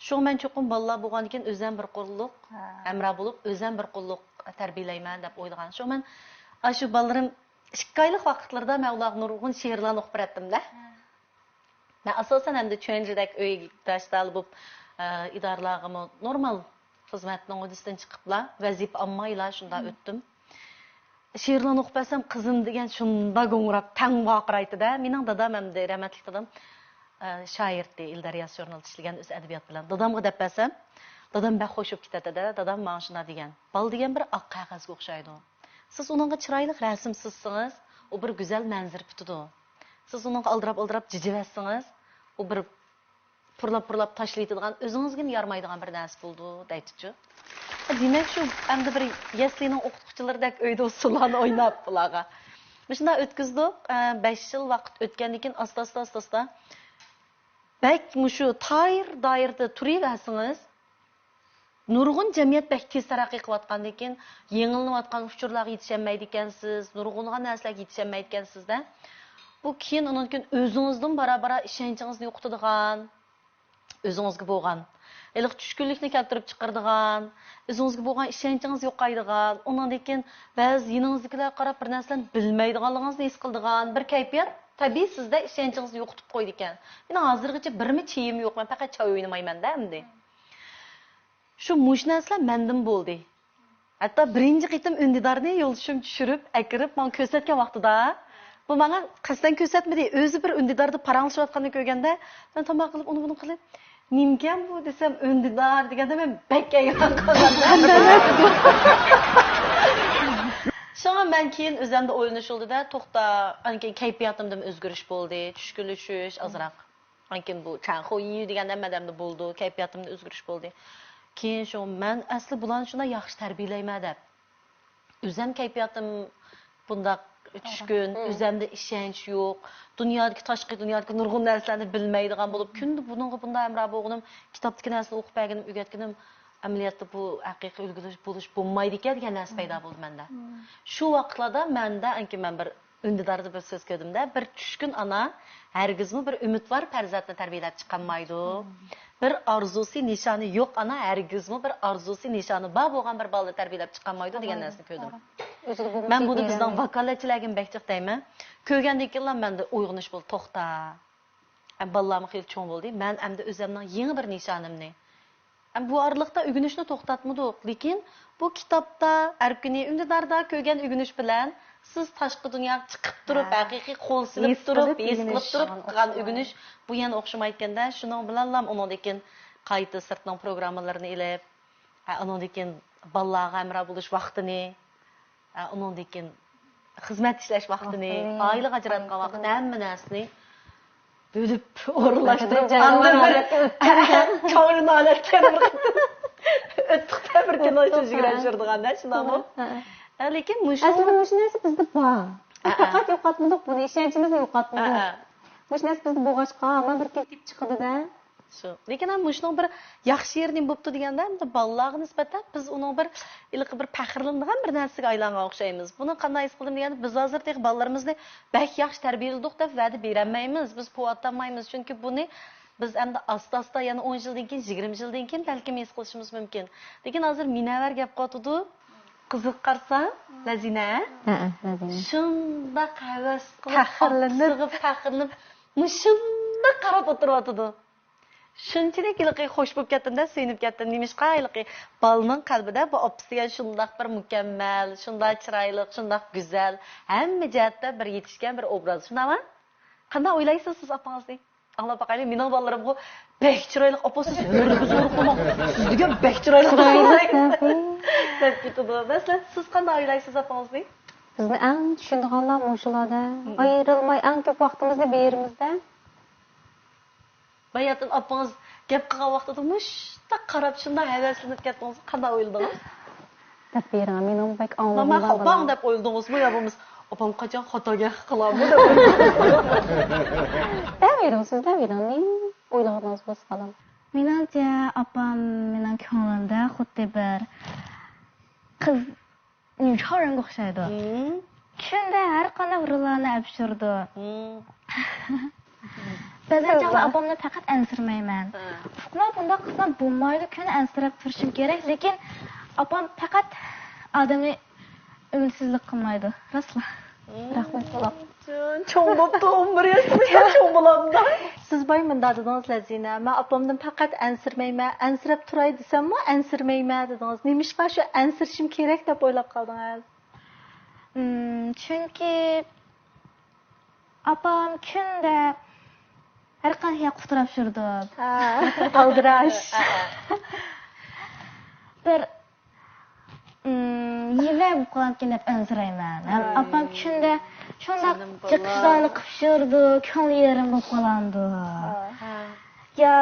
شۇڭا مەن چوقۇم بالىلار بولغاندىن كېيىن ئۆزۈم بىر قۇرلۇق ھە. ھەمراھ بولۇپ، ئۆزۈم بىر قۇرلۇق تەربىيەلەيمەن دەپ ئويلىغان. شۇڭا مەن ئاشۇ بالىلىرىم ئىككى ئايلىق ۋاقىتلىرىدا مەن ئۇلارغا نۇرغۇن شېئىرلارنى ئوقۇپ بېرەتتىم-دە. ھە. مەن ئاساسەن ئەمدى چۈەنجىدەك ئۆيداش بولۇپ، ئە، ئىدارىلەرگىمۇ نورمال خىزمەتنىڭ ھۆددىسىدىن چىقىپلا، ۋەزىپە ئالمايلا شۇنداق مم. ئۆتتۈم. شېئىرلارنى ئوقۇپ بەرسەم، قىزىم دېگەن شۇنداق گۇڭراپ، تەڭ ۋارقىرايتتى-دە. مېنىڭ دادام ئەمدى، رەھمەتلىك دادام، ئە، شائىرتى، ئىلى دەرياسى ژۇرنىلىدا ئىشلىگەن، ئۆزى ئەدەبىيات بىلەن. دادامغا دەپ بەرسەم، دادام بەك خوش بولۇپ كېتەتتى-دە. دادام ماڭا شۇنداق دېگەن، «بالا دېگەن بىر ئاق قەغەزگە ئوخشايدۇ. سىز ئۇنىڭغا چىرايلىق رەسىم سىزسىڭىز، ئۇ بىر گۈزەل مەنزىرە پۈتىدۇ. سىز ئۇنىڭغا ئالدىراپ-ئالدىراپ جىجىۋەتسىڭىز، ئۇ بىر پۇرلاپ-پۇرلاپ تاشلىۋېتىدىغان، ئۆزىڭىزگىمۇ يارىمايدىغان بىر نەرسە بولىدۇ» دەيتتىچۇ. دېمەك، شۇ ئەمدى بىر يەسلىنىڭ ئوقۇتقۇچىلىرىدەك ئۆيدە ئۇسسۇللارنى ئويناپ بۇلارغا. مۇشۇنداق ئۆتكۈزدۇق. ئە، بەش يىل ۋاقىت ئۆتكەندىن كېيىن ئاستا، ئاستا، ئاستا، ئاستا بەك مۇشۇ تار دائىرىدە تۇرۇۋەرسىڭىز، نۇرغۇن جەمئىيەت بەك تېز تەرەققىي قىلىۋاتقاندىن كېيىن، يېڭىلىنىۋاتقان ئۇچۇرلارغا يېتىشەلمەيدىكەنسىز، نۇرغۇنلىغان نەرسىلەرگە يېتىشەلمەيدىكەنسىز-دە. بۇ كېيىن ئۇنىڭدىن كېيىن ئۆزىڭىزدىن بارا-بارا ئىشەنچىڭىزنى يوقىتىدىغان، ئۆزىڭىزگە بولغان ھېلىقى چۈشكۈنلۈكنى كەلتۈرۈپ چىقىرىدىغان، ئۆزىڭىزگە بولغان ئىشەنچىڭىز يوقايدىغان، ئۇنىڭدىن كېيىن بەزى يېنىڭىزدىكىلەرگە قاراپ بىر نەرسىلەرنى بىلمەيدىغانلىقىڭىزنى ھېس قىلىدىغان بىر كەيپىيات تەبىئىي سىزدە ئىشەنچىڭىزنى يوقىتىپ قويىدىكەن. مېنىڭ ھازىرغىچە بىرمۇ چېيىم يوق، مەن پەقەت چاي ئوينىمايمەن-دە ئەمدى. شۇ مۇشۇ نەرسىلەر مەندىن بولدى. ھەتتا بىرىنچى قېتىم ئۈندىدارنى يولدىشىم چۈشۈرۈپ، ئەكىرىپ، ماڭا كۆرسەتكەن ۋاقتىدا، بۇ ماڭا قەستەن كۆرسەتمىدى، ئۆزى بىر ئۈندىداردا پاراڭلىشىۋاتقاننى كۆرگەندە، مەن تاماق قىلىپ، ئۇنى بۇنى قىلىپ، نېمىكەن بۇ دېسەم، ئۈندىدار دېگەندە مەن بەك ھەيران قالدىم. شۇڭا مەن كېيىن ئۆزۈمدە ئويلىنىش بولدى-دە، توختا، ئاندىن كېيىن كەيپىياتىمدىمۇ ئۆزگىرىش بولدى، چۈشكۈنلىشىش ئازراق. ئاندىن كېيىن بۇ چاڭخۇيى دېگەندە مەندە بولدى، كەيپىياتىمدا ئۆزگىرىش بولدى. كېيىن شۇ مەن ئەسلى بۇلارنى شۇنداق ياخشى تەربىيەلەيمەن دەپ، ئۆزۈم كەيپىياتىم بۇنداق چۈشكۈن، مم. ئۆزۈمدە ئىشەنچ يوق، دۇنيادىكى، تاشقى دۇنيادىكى نۇرغۇن نەرسىلەرنى بىلمەيدىغان بولۇپ، كۈندە بۇنىڭغا بۇنداق ھەمراھ بولغىنىم، كىتابتىكى نەرسىنى ئوقۇپ بەرگىنىم، ئۆگەتكىنىم، ئەمەلىيەتتە بۇ ھەقىقىي ئۈلگە بولۇش بولمايدىكەن دېگەن نەرسە پەيدا بولدى مەندە. مم. شۇ ۋاقىتلاردا مەندە، ئەنكى مەن بىر ئۈندىداردا بىر سۆز كۆردۈم-دە، بىر چۈشكۈن ئانا ھەرگىزمۇ بىر ئۈمىدۋار پەرزەنتنى تەربىيەلەپ چىقالمايدۇ. مم. بىر ئارزۇسى، نىشانى يوق ئانا ھەرگىزمۇ بىر ئارزۇسى، نىشانى بار بولغان بىر بالىنى تەربىيەلەپ چىقالمايدۇ دېگەن نەرسىنى كۆردۈم. مەن بۇنى بىزنىڭ ۋاكالەتچىلەرگىمۇ بەك جىق دەيمەن. كۆرگەندىن كېيىنلا مەندە ئويغىنىش بولدى، توختا. ئە، بالىلارمۇ خېلى چوڭ بولدى. مەن ئەمدى ئۆزۈمنىڭ يېڭى بىر نىشانىمنى. ئە، بۇ ئارىلىقتا ئۆگىنىشنى توختاتمىدۇق. لېكىن بۇ كىتابتا، ھەر كۈنى ئۈندىداردا كۆرگەن ئۆگىنىش بىلەن سىز تاشقى دۇنياغا چىقىپ تۇرۇپ، ھە. ھەقىقىي قول سېلىپ ھېس تۇرۇپ، قىلىپ ھېس قىلىپ ئۆگىنىش. تۇرۇپ قىلغان ئۆگىنىش بۇ يەنە ئوخشىمايدىكەن-دە. شۇنىڭ بىلەنلا ئۇنىڭدىن كېيىن قايتا سىرتنىڭ پروگراممىلىرىنى ئېلىپ، ھە، ئۇنىڭدىن كېيىن بالىلارغا ھەمراھ بولۇش ۋاقتىنى، ھە، ئۇنىڭدىن كېيىن خىزمەت ئىشلەش ۋاقتىنى، ۋاقتىنى، ئائىلىگە ئاجراتقان ۋاقىتنى، ھەممە نەرسىنى بۆلۈپ، ئورۇنلاشتۇرۇپ، ئاندىن بىر چاۋرىن ھالەتكە بىر ئۆتتۇق-دە، بىر كىنو ئۆتتۇق، يۈگۈرۈپ ھە. يۈرىدىغان-دە، شۇنداقمۇ؟ ھە، ھە. ھە، لېكىن مۇشۇ ئەسلىدە مۇشۇ نەرسە بىزدە بار. ھە، ھە. پەقەت يوقاتمىدۇق بۇنى، ئىشەنچىمىزنى يوقاتمىدۇق. ھە، ھە. مۇشۇ نەرسە بىزدە بولغاچقا، ھامان بىر كۈن كېلىپ چىقىدۇ-دە. شۇ. لېكىن ھەم مۇشۇنىڭ بىر ياخشى يېرى نېمە بوپتۇ دېگەندە، ئەمدى بالىلارغا نىسبەتەن بىز ئۇنىڭ بىر، ھېلىقى بىر پەخىرلىنىدىغان بىر نەرسىگە ئايلانغان ئوخشايمىز. بۇنى قانداق ھېس قىلدىم دېگەندە، بىز ھازىر تېخى بالىلىرىمىزنى بەك ياخشى تەربىيەلىدۇق دەپ ۋەدە بېرەلمەيمىز، بىز پوۋاتالمايمىز. چۈنكى بۇنى بىز ئەمدى ئاستا-ئاستا يەنە ئون يىلدىن كېيىن، يىگىرمە يىلدىن كېيىن بەلكىم ھېس قىلىشىمىز مۇمكىن. لېكىن ھازىر مۇنەۋۋەر گەپ قىلىۋاتىدۇ. قىزىق قارىسا، لەزىنە. ھەئە، لەزىنە. شۇنداق ھەۋەس قىلىپ، پەخىرلىنىپ. ئاپىسىغا پەخىرلىنىپ، مۇشۇنداق قاراپ ئولتۇرۇۋاتىدۇ. شۇنچىلىك ھېلىقى خوش بولۇپ كەتتىم-دە، سۆيۈنۈپ كەتتىم. نېمىشقا ھېلىقى بالىنىڭ قەلبىدە بۇ ئاپىسى دېگەن شۇنداق بىر مۇكەممەل، شۇنداق چىرايلىق، شۇنداق گۈزەل، ھەممە جەھەتتە بىر يېتىشكەن بىر ئوبراز. شۇنداقمۇ؟ قانداق ئويلايسىز سىز ئاپىڭىزنى؟ ئاڭلاپ باقايلى، مېنىڭ بالىلىرىمغۇ بەك چىرايلىق، ئاپا سىز ھۆرىگە زورۇق قىلماڭ، سىز دېگەن بەك چىرايلىق، چىرايلىق دەپ كېتىدۇ. مەسىلەن، سىز قانداق ئويلايسىز ئاپىڭىزنى؟ بىزنى ئەڭ چۈشىنىدىغانلار مۇشۇلار-دە. مم. ئايرىلماي ئەڭ كۆپ ۋاقتىمىزنى بېرىمىز-دە. باياتىن ئاپىڭىز گەپ قىلغان ۋاقتىدا مۇشتاق قاراپ، شۇنداق ھەۋەسلىنىپ كەتتىڭىز، قانداق ئويلىدىڭىز؟ دەپ بېرىڭ، مېنىڭ بەك ئاڭلىغۇم ماما، بار خاپاڭ بالام. دەپ ئويلىدىڭىزمۇ يا بولمىسا ئاپام قاچان خاتا گەپ قىلامۇ دەپ ئويلىدىڭىزمۇ؟ دەۋېرىڭ، سىز دەۋېرىڭ، نېمە ئويلىغىنىڭىز بولسا بالام. مېنىڭچە ئاپام مېنىڭ كۆڭلۈمدە خۇددى بىر قىز 女超人 ئوخشايدۇ. مم. كۈندە ھەر قانداق روللارنى ئەپشۇرىدۇ. مم. بەزەن چاغدا ئاپامنى پەقەت ئەنسىرىمەيمەن. ھە. ئۇقما بۇنداق قىلسام بولمايدۇ، كۈندە ئەنسىرەپ تۇرۇشۇم كېرەك، لېكىن ئاپام پەقەت ئادەمنى ئۈمىدسىزلىك قىلمايدۇ. راستلا. مم. رەھمەت، بالام. چوڭ بوپتۇ، ئون بىر ياشتىن چوڭ بولامدۇ؟ سىز بايا مۇنداق دېدىڭىز، لەزىنە، مەن ئاپامدىن پەقەت ئەنسىرىمەيمەن، ئەنسىرەپ تۇراي دېسەممۇ ئەنسىرىمەيمەن دېدىڭىز. نېمىشقا شۇ ئەنسىرىشىم كېرەك دەپ ئويلاپ قالدىڭىز؟ مم، چۈنكى ئاپام كۈندە ھەر قانداق ياققا تاپشۇرىدۇ. ھە، ئالدىراش. بىر مم، يېمەك بولۇپ قالغانكىن دەپ ئەنسىرەيمەن. ھەم ئاپام كۈندە شۇنداق جېقىشلارنى قىلىپ يۈرىدۇ، كۆڭلى يېرىم بولۇپ قالامدۇ. ھە. يا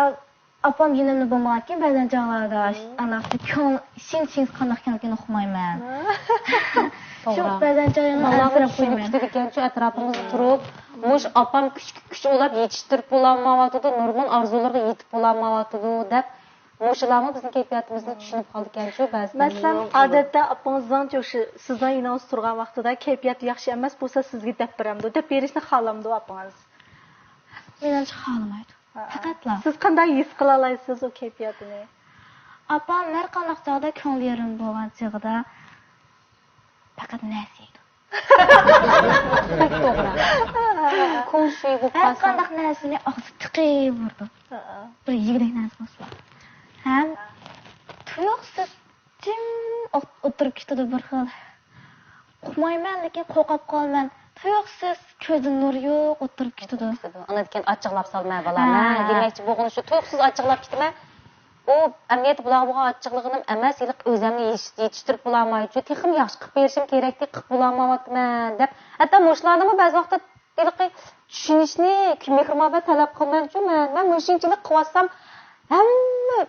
ئاپام يېنىمدا بولمىغانكىن بەزەن چاغلاردا ئانداق كۆڭلى ئىچىڭ-ئىچىڭ قانداق ئىكەنلىكىنى ئۇقمايمەن. شۇ بەزەن چاغلاردا ئەنسىرەپ قويىمەن. كۈتىدىكەنچۇ ئەتراپىمىزدا تۇرۇپ، مۇش ئاپام كۈچكە كۈچ ئۇلاپ يېتىشتۈرۈپ بولالمايۋاتىدۇ، نۇرغۇن ئارزۇلىرىغا يېتىپ بولالمايۋاتىدۇ دەپ. مۇشۇلارمۇ بىزنىڭ كەيپىياتىمىزنى چۈشىنىپ قالىدىكەنچۇ بەزىدە. مەسىلەن، ئادەتتە ئاپىڭىزنىڭ شۇ سىزنىڭ يېنىڭىزدا تۇرغان ۋاقتىدا كەيپىياتى ياخشى ئەمەس بولسا، سىزگە دەپ بېرەمدۇ؟ دەپ بېرىشنى خالامدۇ ئاپىڭىز؟ مېنىڭچە خالىمايدۇ. ھە. پەقەتلا. سىز قانداق ھېس قىلالايسىز ئۇ كەيپىياتىنى؟ ئاپام ھەر قانداق چاغدا كۆڭلى يېرىم بولغان چېغىدا پەقەت نەرسە يەيدۇ. بەك توغرا. كوڭشى بولۇپ ھەر قالسا، قانداق نەرسىنى ئاغزى تىقىۋېرىدۇ. بىر يېگۈدەك نەرسە بولسىلا. ھەم تۇيۇقسىز جىم ئوت-، ئولتۇرۇپ كېتىدۇ بىر خىل. ئۇقمايمەن، لېكىن قورقۇپ قالىمەن. تۇيۇقسىز كۆزدىن نۇر يوق، ئولتۇرۇپ كېتىدۇ. ئاندىن كېيىن ئاچچىقلاپ سالىمەن بالام. ھە. دېمەكچى بولغىنى شۇ، تۇيۇقسىز ئاچچىقلاپ كېتىمەن. ئۇ ئەمەلىيەتتە بۇلارغا بولغان ئاچچىقلىقىم ئەمەس، ھېلىقى ئۆزۈمنى يېتىش-، يېتىشتۈرۈپ بولالمايدۇ. تېخىمۇ ياخشى قىلىپ بېرىشىم كېرەكتى، قىلىپ بولالمايۋاتىمەن دەپ. ھەتتا مۇشۇلارنىمۇ بەزى ۋاقىتتا ھېلىقى چۈشىنىشنى، مېھىر-مۇھەببەت تەلەپ قىلمايمەنچۇ مەن. مەن مۇشۇنچىلىك قىلىۋاتسام، ھەممە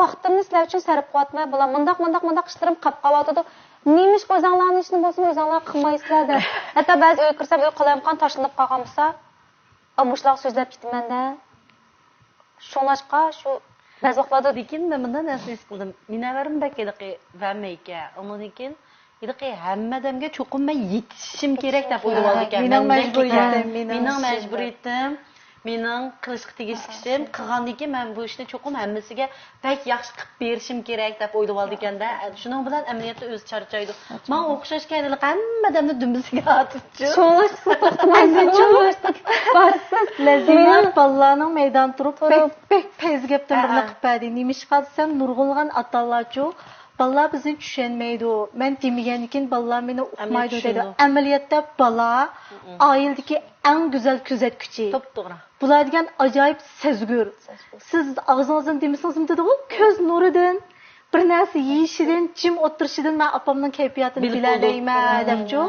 ۋاقتىمنى سىلەر ئۈچۈن سەرپ قىلىۋاتىمەن. بۇلار مۇنداق، مۇنداق، مۇنداق ئىشلىرىم قاپ قالىۋاتىدۇ. نېمىشقا ئۆزۈڭلارنىڭ ئىشىنى بولسىمۇ ئۆزۈڭلار قىلمايسىلەر دەپ. ھەتتا بەزى ئۆيگە كىرسەم، ئۆي قالايمىقان تاشلىنىپ قالغان بولسا، ئا، مۇشۇلارغا سۆزلەپ كېتىمەن-دە. شۇڭلاشقا شۇ بەزى ۋاقىتلاردا لېكىن مەن مۇنداق نەرسىنى ھېس قىلدىم. مىنەۋەرمۇ بەك ھېلىقى ۋەممە ئىكەن. ئۇنىڭدىن كېيىن ھېلىقى ھەممە ئادەمگە چوقۇم مەن يېتىشىشىم كېرەك دەپ ئويلىۋالىدىكەن. مېنىڭ مەندەك مەجبۇرىيىتىم، ئىكەن. مېنىڭ مېنىڭ مەجبۇرىيىتىم، مېنىڭ قىلىشقا تېگىشلىك ئىشىم، قىلغاندىن كېيىن مەن بۇ ئىشنى چوقۇم ھەممىسىگە بەك ياخشى قىلىپ بېرىشىم كېرەك دەپ ئويلىۋالىدىكەن-دە. شۇنىڭ بىلەن ئەمەلىيەتتە ئۆزى چارچايدۇ. ماڭا ئوخشاش كەينىلىك ھەممە ئادەمنى دۈمبىسىگە ئاتىدۇچۇ. شۇڭلاشقا توختىمايسىز. لەززىنە بالىلارنىڭ مەيدان تۇرۇپ، بەك، بەك پەيزى گەپتىن بىرنى قىلىپ بەردى. نېمىشقا دېسەم، نۇرغۇنلىغان ئاتا-ئانىلارچۇ، بالىلار بىزنى چۈشەنمەيدۇ. مەن دېمىگەندىن كېيىن بالىلار مېنى ئۇقمايدۇ دەيدۇ. ئەمەلىيەتتە بالا ئائىلىدىكى ئەڭ گۈزەل كۆزەتكۈچى. توپتوغرا. بۇلار دېگەن ئاجايىپ سەزگۈر. سىز ئاغزىڭىزدىن دېمىسىڭىزمۇ دېدىغۇ، كۆز نۇرىدىن، بىر نەرسە يېيىشىدىن، جىم ئولتۇرۇشىدىن مەن ئاپامنىڭ كەيپىياتىنى بىلەلەيمەن دەپچۇ.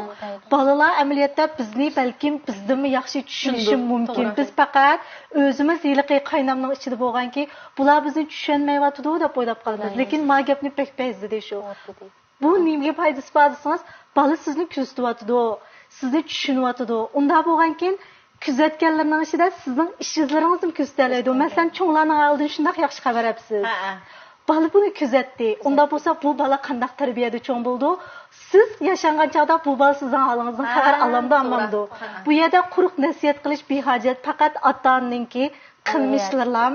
بالىلار ئەمەلىيەتتە بىزنى بەلكىم بىزدىنمۇ ياخشى چۈشىنىشى مۇمكىن. بىز پەقەت ئۆزىمىز ھېلىقى قاينامنىڭ ئىچىدە بولغانكى، بۇلار بىزنى چۈشەنمەيۋاتىدۇ دەپ ئويلاپ قالىمىز. لېكىن ما گەپنى بەك پەيزىدى شۇ. بۇ نېمىگە پايدىسى بار دېسىڭىز، بالا سىزنى كۆزىتىۋاتىدۇ، سىزنى چۈشىنىۋاتىدۇ. ئۇنداق بولغانكىن، كۆزەتكەنلىرىنىڭ ئىچىدە سىزنىڭ ئىش ئىزلىرىڭىزنى كۆزىتەلەيدۇ. مەسىلەن، چوڭلارنىڭ ئالدىدا شۇنداق ياخشى خەۋەر ئەپسىز. بالا بۇنى كۆزەتتى. ئۇنداق بولسا، بۇ بالا قانداق تەربىيەدە چوڭ بولىدۇ؟ سىز ياشانغان چاغدا بۇ بالا سىزنىڭ ھالىڭىزدىن خەۋەر ئالامدۇ، ئالمامدۇ؟ بۇ يەردە قۇرۇق نەسىھەت قىلىش بىھاجەت، پەقەت ئاتا-ئانىنىڭكى قىلمىشلىرىلا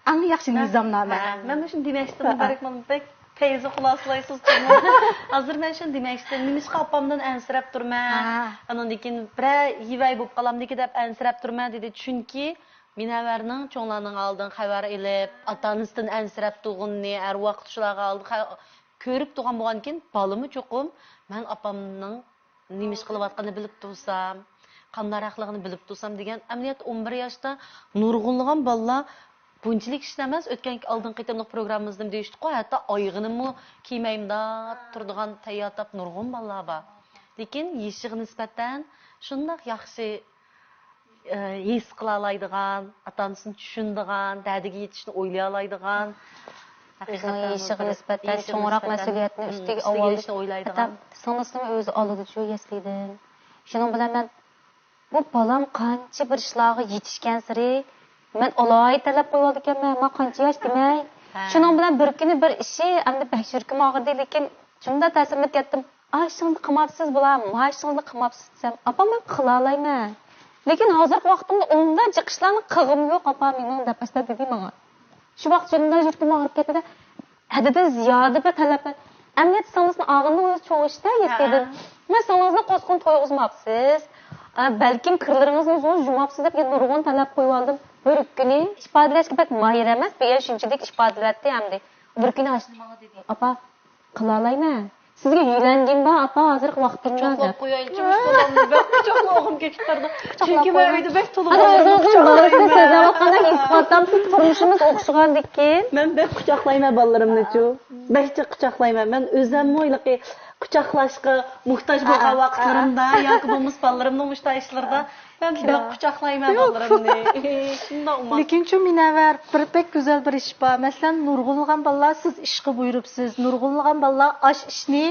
ئەڭ ياخشى نىزامنامە. مەن مۇشۇنى دېمەكچىدىم، مۇبارەك ماما، بەك پەيزى خۇلاسىلايسىز جۇمۇ. ھازىر مەن شۇنى دېمەكچىدىم، نېمىشقا ئاپامدىن ئەنسىرەپ تۇرمەن؟ ئاندىن كېيىن بىرەر يېۋەي بولۇپ قالامدىكى دەپ ئەنسىرەپ تۇرمەن دېدى. چۈنكى مىنەۋەرنىڭ چوڭلارنىڭ ئالدىن خەۋەر ئېلىپ، ئاتا-ئانىسىدىن ئەنسىرەپ تۇرغىنىنى ھەر ۋاقىت شۇلارغا ئالدى خە-، كۆرۈپ تۇرغان بولغاندىكىن، بالىمۇ چوقۇم مەن ئاپامنىڭ نېمە ئىش قىلىۋاتقىنىنى بىلىپ تۇرسام، قانداقراقلىقىنى بىلىپ تۇرسام دېگەن. ئەمەلىيەتتە ئون بىر ياشتا نۇرغۇنلىغان بالىلار بۇنچىلىك ئىش ئەمەس. ئۆتكەن ئالدىنقى قېتىملىق پروگراممىمىزدا دېيىشتۇققۇ، ھەتتا ئايىغىنىمۇ كىيمەي مۇنداق تۇرىدىغان تەييار تاپ نۇرغۇن بالىلار بار. لېكىن يېشىغا نىسبەتەن شۇنداق ياخشى، ئى، ھېس قىلالايدىغان، ئاتا-ئانىسىنى چۈشىنىدىغان، دەردىگە يېتىشنى ئويلىيالايدىغان، ئۆزىنىڭ ھەقىقەتەن يېشىغا بىر نىسبەتەن يېشىغا چوڭراق نىسبەتەن، مەسئۇلىيەتنى مم، ئۈستىگە ئۈستىگە ئېلىشنى ئويلايدىغان. ھەتتا سىڭلىسىنىمۇ ئۆزى ئالىدىچۇ يەسلىدىن. شۇنىڭ بىلەن مەن، بۇ بالام قانچە بىر ئىشلارغا يېتىشكەنسېرى، مەن ئالاھىدە تەلەپ قويۇۋالىدىكەنمەن، ماڭا قانچە ياش دېمەي. ھە. شۇنىڭ بىلەن بىر كۈنى بىر ئىشى، ئەمدى بەك يۈرىكىم ئاغرىدى، لېكىن شۇنداق تەسىرلىنىپ كەتتىم. ئاشۇڭدا قىلماپسىز بۇلار، ماشۇڭدا قىلماپسىز دېسەم، ئاپا، مەن قىلالايمەن. لېكىن ھازىرقى ۋاقتىمدا ئۇنداق جىق ئىشلارنى قىلغۇم يوق، ئاپا، مېنىڭ دەپ ئاشۇنداق دېدى ماڭا. شۇ ۋاقىت جېنىمدا يۈرىكىم ئاغرىپ كەتتى-دە، ھەددىدىن زىيادە بىر تەلەپ. ئەمەلىيەتتە سىڭلىسىنى ئاغىنىنىڭ ئۆزى چوڭ ئىشتا يەتتىدىن. مەن سىڭلىڭىزنى قوسقىنى تويغۇزماپسىز. ئە، بەلكىم كىرلىرىڭىزنى ئۇزۇن يۇماپسىز دەپ يەنە نۇرغۇن تەلەپ قويۇۋالدىم. بىر كۈنى ئىپادىلەشكە بەك ماھىر ئەمەس، بىر شۇنچىلىك ئىپادىلەتتى ئەمدى. بىر كۈنى ئاشۇ ماڭا دېدى، ئاپا، قىلالايمەن. سىزگە يۆلەنگىنىم بار، ئاپا، ھازىرقى ۋاقتىمدا دەپ. قويايلىچۇ، مۇشۇ بالامنى بەك قۇچاقلىغۇم كېلىپ بارىدۇ. چۈنكى مەن ئۆيدە بەك تولا بالىلىرىمنى قۇچاقلايمەن. سۆزلەۋاتقاندەك ھېس قىلىۋاتامسىز، تۇرمۇشىمىز ئوخشىغاندىكىن. مەن بەك قۇچاقلايمەن بالىلىرىمنىچۇ. بەك جىق قۇچاقلايمەن. مەن ئۆزۈممۇ ھېلىقى قۇچاقلاشقا موھتاج بولغان ۋاقىتلىرىمدا ياكى بولمىسا بالىلىرىمنىڭ مۇشۇنداق ئىشلىرىدا مەن بەك قۇچاقلايمەن بالىلىرىمنى. شۇنداق ئوماق. لېكىنچۇ مۇنەۋۋەر، بىر بەك گۈزەل بىر ئىش بار. مەسىلەن، نۇرغۇنلىغان بالىلار سىز ئىشقا بۇيرۇپسىز، نۇرغۇنلىغان بالىلار ئاش ئىشنى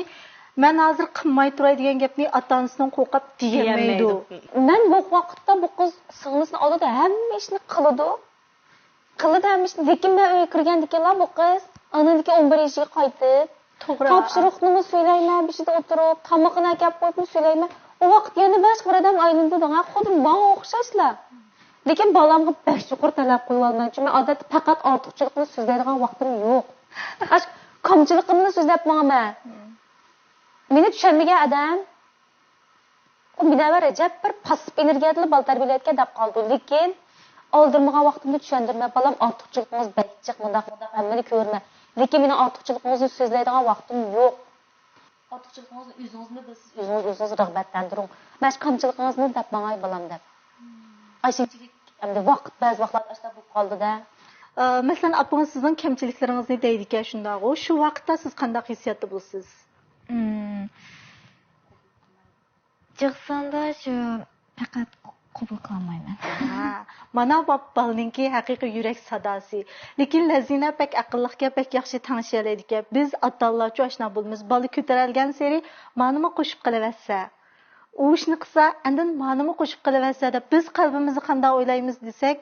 مەن ھازىر قىلماي تۇراي دېگەن گەپنى ئاتا-ئانىسىدىن قورقۇپ دېيەلمەيدۇ. دېيەلمەيدۇ. مەن بۇ ۋاقىتتا بۇ قىز سىڭلىسىنى ئالدىدا ھەممە ئىشنى قىلىدۇ. قىلىدۇ ھەممە ئىشنى. لېكىن مەن ئۆيگە كىرگەندىكىنلا بۇ قىز ئانىڭدىكى ئون بىر يېشىغا قايتىپ، توغرا. تاپشۇرۇقنىمۇ سۆزلەيمەن، بېشىدا ئولتۇرۇپ، تامىقىنى ئەكەپ قويۇپمۇ سۆزلەيمەن. ئۇ ۋاقىت يەنە باشقا بىر ئادەم ئايلىنىدۇ دەڭە، خۇددى ماڭا ئوخشاشلا. لېكىن بالامغا بەك يۇقىرى تەلەپ قويۇۋالىمەنچۇ، مەن ئادەتتە پەقەت ئارتۇقچىلىقنى سۆزلەيدىغان ۋاقتىم يوق. ئاشۇ كامچىلىقىمنى سۆزلەپ ماڭىمەن. مېنى چۈشەنمىگەن ئادەم ئۇ مۇنەۋۋەر رەجەپ بىر پاسسىپ ئېنېرگىيەدىلا بالا تەربىيەلەيدىكەن دەپ قالىدۇ. لېكىن ئالدىرمىغان ۋاقتىمدا چۈشەندۈرمەي، بالام، ئارتۇقچىلىقىڭىز بەك جىق، مۇنداق، مۇنداق، ھەممىنى كۆرمە. لېكىن مېنىڭ ئارتۇقچىلىقىڭىزنى سۆزلەيدىغان ۋاقتىم يوق. ئارتۇقچىلىقىڭىزنى ئۆزىڭىزمۇ بىلىسىز، ئۆزىڭىز ئۆزىڭىزنى رىغبەتلەندۈرۈڭ. ماش كامچىلىقىڭىزنى دەپ ماڭاي، بالام، دەپ. ئاشۇنچىلىك ئەمدى ۋاقىت، بەزى ۋاقىتلاردا ئاشۇنداق بولۇپ قالىدۇ-دە. ئە، مەسىلەن، ئاپىڭىز سىزنىڭ كەمچىلىكلىرىڭىزنى دەيدىكەن، شۇنداغۇ؟ شۇ ۋاقىتتا سىز قانداق ھېسسىياتتا بولىسىز؟ مم. جىقساندا شۇ پەقەت قوبۇل قىلالمايمەن. ھە، مانا بۇ بالىنىڭكى ھەقىقىي يۈرەك ساداسى. لېكىن لەزىنە بەك ئەقىللىقكەن، بەك ياخشى تەڭشىيەلەيدىكەن. بىز ئاتا-ئانىلارچۇ ئاشۇنداق بولىمىز. بالا كۆتۈرەلگەنسېرى مانىمۇ قوشۇپ قىلىۋەتسە، ئۇ ئىشنى قىلسا، ئاندىن مانىمۇ قوشۇپ قىلىۋەتسە دەپ بىز قەلبىمىزدە قانداق ئويلايمىز دېسەك،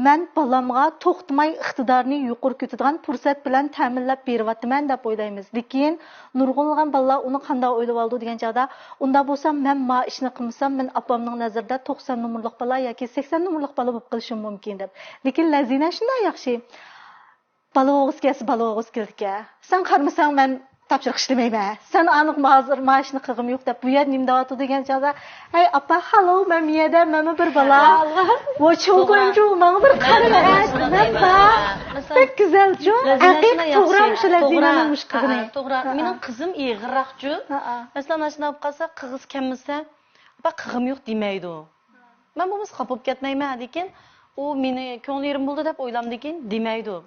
مەن بالامغا توختىماي ئىقتىدارنى يۇقىرى كۆتۈرىدىغان پۇرسەت بىلەن تەمىنلەپ بېرىۋاتىمەن دەپ ئويلايمىز. لېكىن نۇرغۇنلىغان بالىلار ئۇنى قانداق ئويلىۋالىدۇ دېگەن چاغدا، ئۇنداق بولسا مەن ما ئىشنى قىلمىسام، مەن ئاپامنىڭ نەزىرىدە توقسان نومۇرلۇق بالا ياكى سەكسەن نومۇرلۇق بالا بولۇپ قېلىشىم مۇمكىن دەپ. لېكىن لەزىنە شۇنداق ياخشى. بالا بولغۇسى كەلسە، بالا بولغۇسى كېلىدىكەن. سەن قارىمىساڭ، مەن تاپشۇرۇق ئىشلىمەيمەن. سەن ئاڭلىغىن، ھازىر مانا شۇنى قىلغۇم يوق دەپ، بۇ يەردە نېمە دەۋاتىدۇ دېگەن چاغدا، ھەي، ئاپا، خالو، مەن بۇ يەردە، مەنمۇ بىر بالا. ۋو چوڭ توغرا. گۇەنجۇ، ماڭا بىر قارا، مەن بار. مەسىلەن، بەك گۈزەلچۇ. لەزىنە ئەقىق شۇنداق توغرا ياخشى. مۇشۇ لەزىنە توغرا. مۇشۇ قىلغىنى. ھە، ھە، توغرا. ھە، ھە. مېنىڭ قىزىم ئېغىرراقچۇ. ھە، ھە. مەسىلەن، ئاشۇنداق بولۇپ قالسا، قىلغۇسى كەلمىسە، ئاپا، قىلغۇم يوق دېمەيدۇ. مەن بولمىسا خاپا بولۇپ كەتمەيمەن، لېكىن ئۇ مېنى كۆڭلى يېرىم بولدى دەپ ئويلامدىكىن دېمەيدۇ.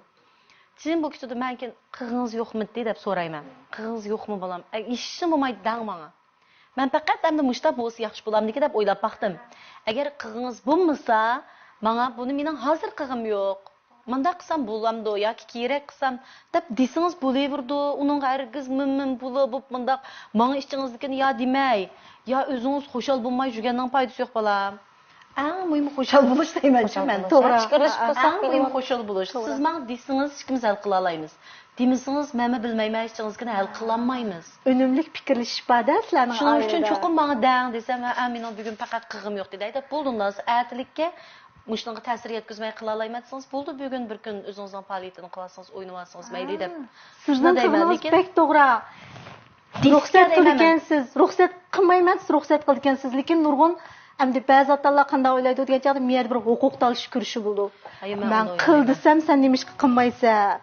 كېيىن بۇ كېتىدۇ، مەن كېيىن قىلغىڭىز يوقمىدى دەپ سورايمەن. قىلغىڭىز يوقمۇ بالام؟ ئە، ھېچنېمە بولمايدۇ دەڭ ماڭا. مەن پەقەت ئەمدى مۇشۇنداق بولسا ياخشى بولامدىكىن دەپ ئويلاپ باقتىم. ئەگەر قىلغىڭىز بولمىسا، ماڭا بۇنى مېنىڭ ھازىر قىلغۇم يوق. مۇنداق قىلسام بولامدۇ ياكى كېرەك قىلسام دەپ دېسىڭىز بولۇۋېرىدۇ. ئۇنىڭغا ھەرگىز مىم-مىم بولۇپ، بولۇپ مۇنداق ماڭا ئىچىڭىزدىكىنى يا دېمەي، يا ئۆزىڭىز خۇشال بولماي يۈرگەننىڭ پايدىسى يوق، بالام. ئەڭ مۇھىمى خۇشال بولۇش دەيمەن، خۇشال مەن. بولۇش. توغرا. پىكىرلىشىپ ھە، تۇرساق ئەڭ مۇھىمى بولىدۇ. خۇشال بولۇش. توغرا. سىز ماڭا دېسىڭىز، ئىككىمىز ھەل قىلالايمىز. دېمىسىڭىز، مەنمۇ بىلمەيمەن، ئىچىڭىزدىكىنى ھەل قىلالمايمىز. ئۈنۈملۈك پىكىرلىشىش بار-دە سىلەرنىڭ ئائىلىدە. شۇنىڭ ئۈچۈن چوقۇم ماڭا دەڭ دېسەم، ھە، مېنىڭ بۈگۈن پەقەت قىلغۇم يوق دېدى. دەپ بولدى، ئۇنداق ئەتىلىككە مۇشۇنىڭغا تەسىر يەتكۈزمەي قىلالايمەن دېسىڭىز، بولدى، بۈگۈن بىر كۈن ئۆزىڭىزنىڭ پائالىيىتىنى قىلىۋالسىڭىز، ئوينىۋالسىڭىز مەيلى دەپ. ھە. سىزنىڭ شۇنداق دەيمەن، قىلغىنىڭىز لېكىن بەك توغرا. رۇخسەت قىلىدىكەنسىز، رۇخسەت قىلمايمەن، سىز رۇخسەت قىلىدىكەنسىز، لېكىن نۇرغۇن ئەمدى بەزى ئاتا-ئانىلار قانداق ئويلايدۇ دېگەن چاغدا، مەن يەنە بىر ھوقۇق تالىشىش كۈرىشى بولىدۇ. ئايا، مەن مەن ئۇنى قىل ئويلايمەن. دېسەم، سەن نېمىشقا قىلمايسەن؟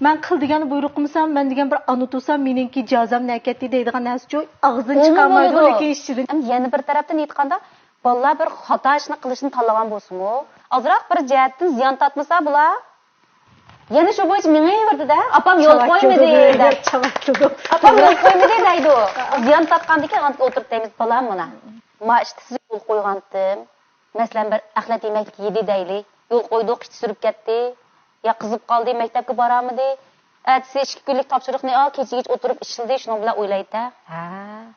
مەن قىل دېگەننى بۇيرۇق قىلمىسام، مەن دېگەن بىر ئانا تۇرسام، مېنىڭكى جازام نەكەتتى دەيدىغان نەرسىچۇ، ئاغزىدىن ئۇمۇ چىقارمايدۇ، بولىدۇ. لېكىن ئىچىدىن. ئەمدى يەنە بىر تەرەپتىن ئېيتقاندا، بالىلار بىر خاتا ئىشنى قىلىشنى تاللىغان بولسىمۇ، ئازراق بىر جەھەتتىن زىيان تارتمىسا، بۇلار يەنە شۇ بويىچە مېڭىۋېرىدۇ-دە، ئاپام يول قويمىدى دەپ. ئاپام يول قويمىدى دەيدۇ. زىيان تارتقاندىكىن ئولتۇرۇپ دەيمىز، بالام، مانا، ما ئىشتا سىز يول قويغانتىم. مەسىلەن، بىر ئەخلەت يېمەكلىك يېدى دەيلى. يول قويدۇق، كېچە سۈرۈپ كەتتى. يا قىزىپ قالدى، مەكتەپكە بارالمىدى. ئەتىسى ئىككى كۈنلۈك تاپشۇرۇقنى ئال، كېچىگىچە ئولتۇرۇپ ئىشلىدى، شۇنىڭ بىلەن ئويلايدۇ-دە. ھە.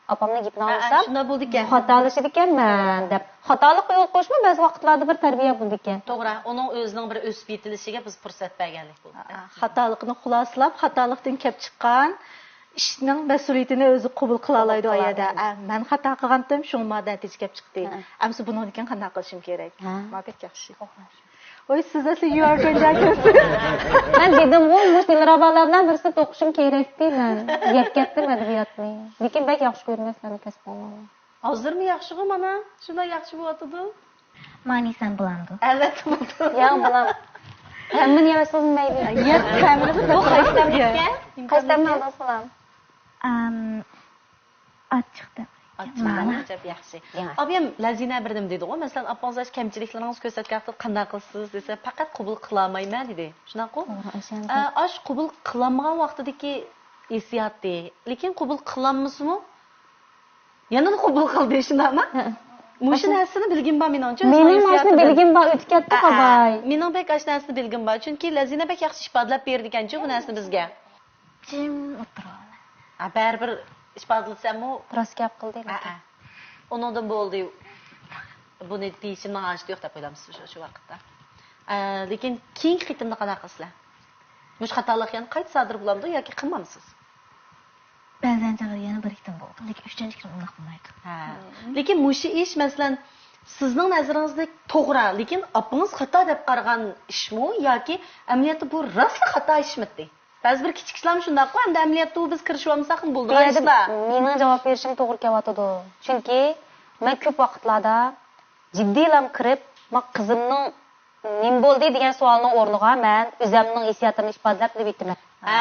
ئاپامنىڭ گېپىنى ھە، ئاڭلىسام، شۇنداق بولىدىكەن. خاتالىشىدىكەنمەن دەپ. خاتالىققا يول قويۇشمۇ بەزى ۋاقىتلاردا بىر تەربىيە بولىدىكەن. توغرا، ئۇنىڭ ئۆزىنىڭ بىر ئۆسۈپ يېتىلىشىگە بىز پۇرسەت بەرگەنلىك بولدۇق. ھە، خاتالىقىنى خۇلاسىلاپ، خاتالىقتىن كېلىپ چىققان ئىشنىڭ مەسئۇلىيىتىنى ئۆزى قوبۇل قىلالايدۇ ئۇ يەردە. قىلالايدۇ. ئە، مەن خاتا قىلغانتىم، شۇڭا ما نەتىجە كەپ چىقتى. ھە. ئەمسە بۇنىڭدىن كېيىن قانداق قىلىشىم كېرەك؟ ھە. ما بەك ياخشى. ۋوي، سىز ئەسلى يۇ ئار گۇەنجۇ ئەكەنسىز. مەن دېدىمغۇ، مۇشۇ دىلرەبالار بىلەن بىرسى توقۇشۇم كېرەكتى، مەن يەپ كەتتىم ئەدەبىياتنى. لېكىن بەك ياخشى كۆرىمەن سىلەرنىڭ كەسپىڭلارنى. ھازىرمۇ ياخشىغۇ مانا، شۇنداق ياخشى بولۇۋاتىدۇ. مانى سەن بولامدۇ؟ ئەلۋەتتە بولىدۇ. ياق، بولام. ھەممىنى يەۋەتسىڭىز مەيلى. يەپ تەمىنى بۇ قايسى تەملىككەن؟ قايسى تەمنى ئالدىڭىز، بالام؟ ئەم، ئاچچىق دەپ. ئاچچىق دەپ، ئەجەب ياخشى. ياخشى. ئابىيەم، لەزىنە بىر نېمە دېدىغۇ، مەسىلەن، ئاپىڭىز ئاشۇ كەمچىلىكلىرىڭىزنى كۆرسەتكەن ۋاقتىدا قانداق قىلىسىز دېسە، پەقەت قوبۇل قىلالمايمەن دېدى. شۇنداققۇ؟ توغرا، ئاشۇ. ئە، ئاشۇ قوبۇل قىلالمىغان ۋاقتىدىكى ھېسسىياتى، لېكىن قوبۇل قىلالمىسىمۇ، يەنىلا قوبۇل قىلدى، شۇنداقمۇ؟ ھە. مۇشۇ نەرسىنى بىلگۈم بار مېنىڭچۇ، مېنىڭ مۇشۇ نەرسىنى بىلگۈم بار، ئۆتۈپ كەتتى، ھە، ھە. قاپاي. مېنىڭ بەك ئاشۇ نەرسىنى بىلگۈم بار، چۈنكى لەزىنە بەك ياخشى ئىپادىلەپ بېرىدىكەنچۇ بۇ نەرسىنى بىزگە. جىم ئولتۇرۇۋالىمەن. ھە، بەرىبىر ئىپادىلىسەممۇ. راست گەپ قىلدى، ھە، لېكىن. ھە. ئۇنىڭدىن بولدى، بۇنى دېيىشىمنىڭ ھاجىتى يوق دەپ ئويلامسىز شۇ، شۇ ۋاقىتتا؟ ئە، لېكىن كېيىنكى قېتىمدا قانداق قىلىسىلەر؟ مۇشۇ خاتالىق يەنە قايتا سادىر بولامدۇ ياكى قىلمامسىز؟ بەزەن چاغدا يەنە بىر ئىككىدىن بولىدۇ، لېكىن ئۈچىنچى كۈنى ئۇنداق بولمايدۇ. ھە. لېكىن مۇشۇ ئىش، مەسىلەن، سىزنىڭ نەزىرىڭىزدە توغرا، لېكىن ئاپىڭىز خاتا دەپ قارىغان ئىشمۇ ياكى ئەمەلىيەتتە بۇ راستلا خاتا ئىشمىدى؟ بەزى بىر كىچىك ئىشلارمۇ شۇنداققۇ، ئەمدى ئەمەلىيەتتە ئۇ بىز كىرىشىۋالمىساقمۇ بولىدىغان ئىشلار. مېنىڭ جاۋاب بېرىشىم توغرا كېلىۋاتىدۇ. چۈنكى مەن كۆپ ۋاقىتلاردا جىددىيلام كىرىپ، ما قىزىمنىڭ نېمە بولدى دېگەن سوئالنىڭ ئورنىغا مەن ئۆزەمنىڭ ھېسسىياتىمنى ئىپادىلەپ نېمە ئېيتىمەن. ھە،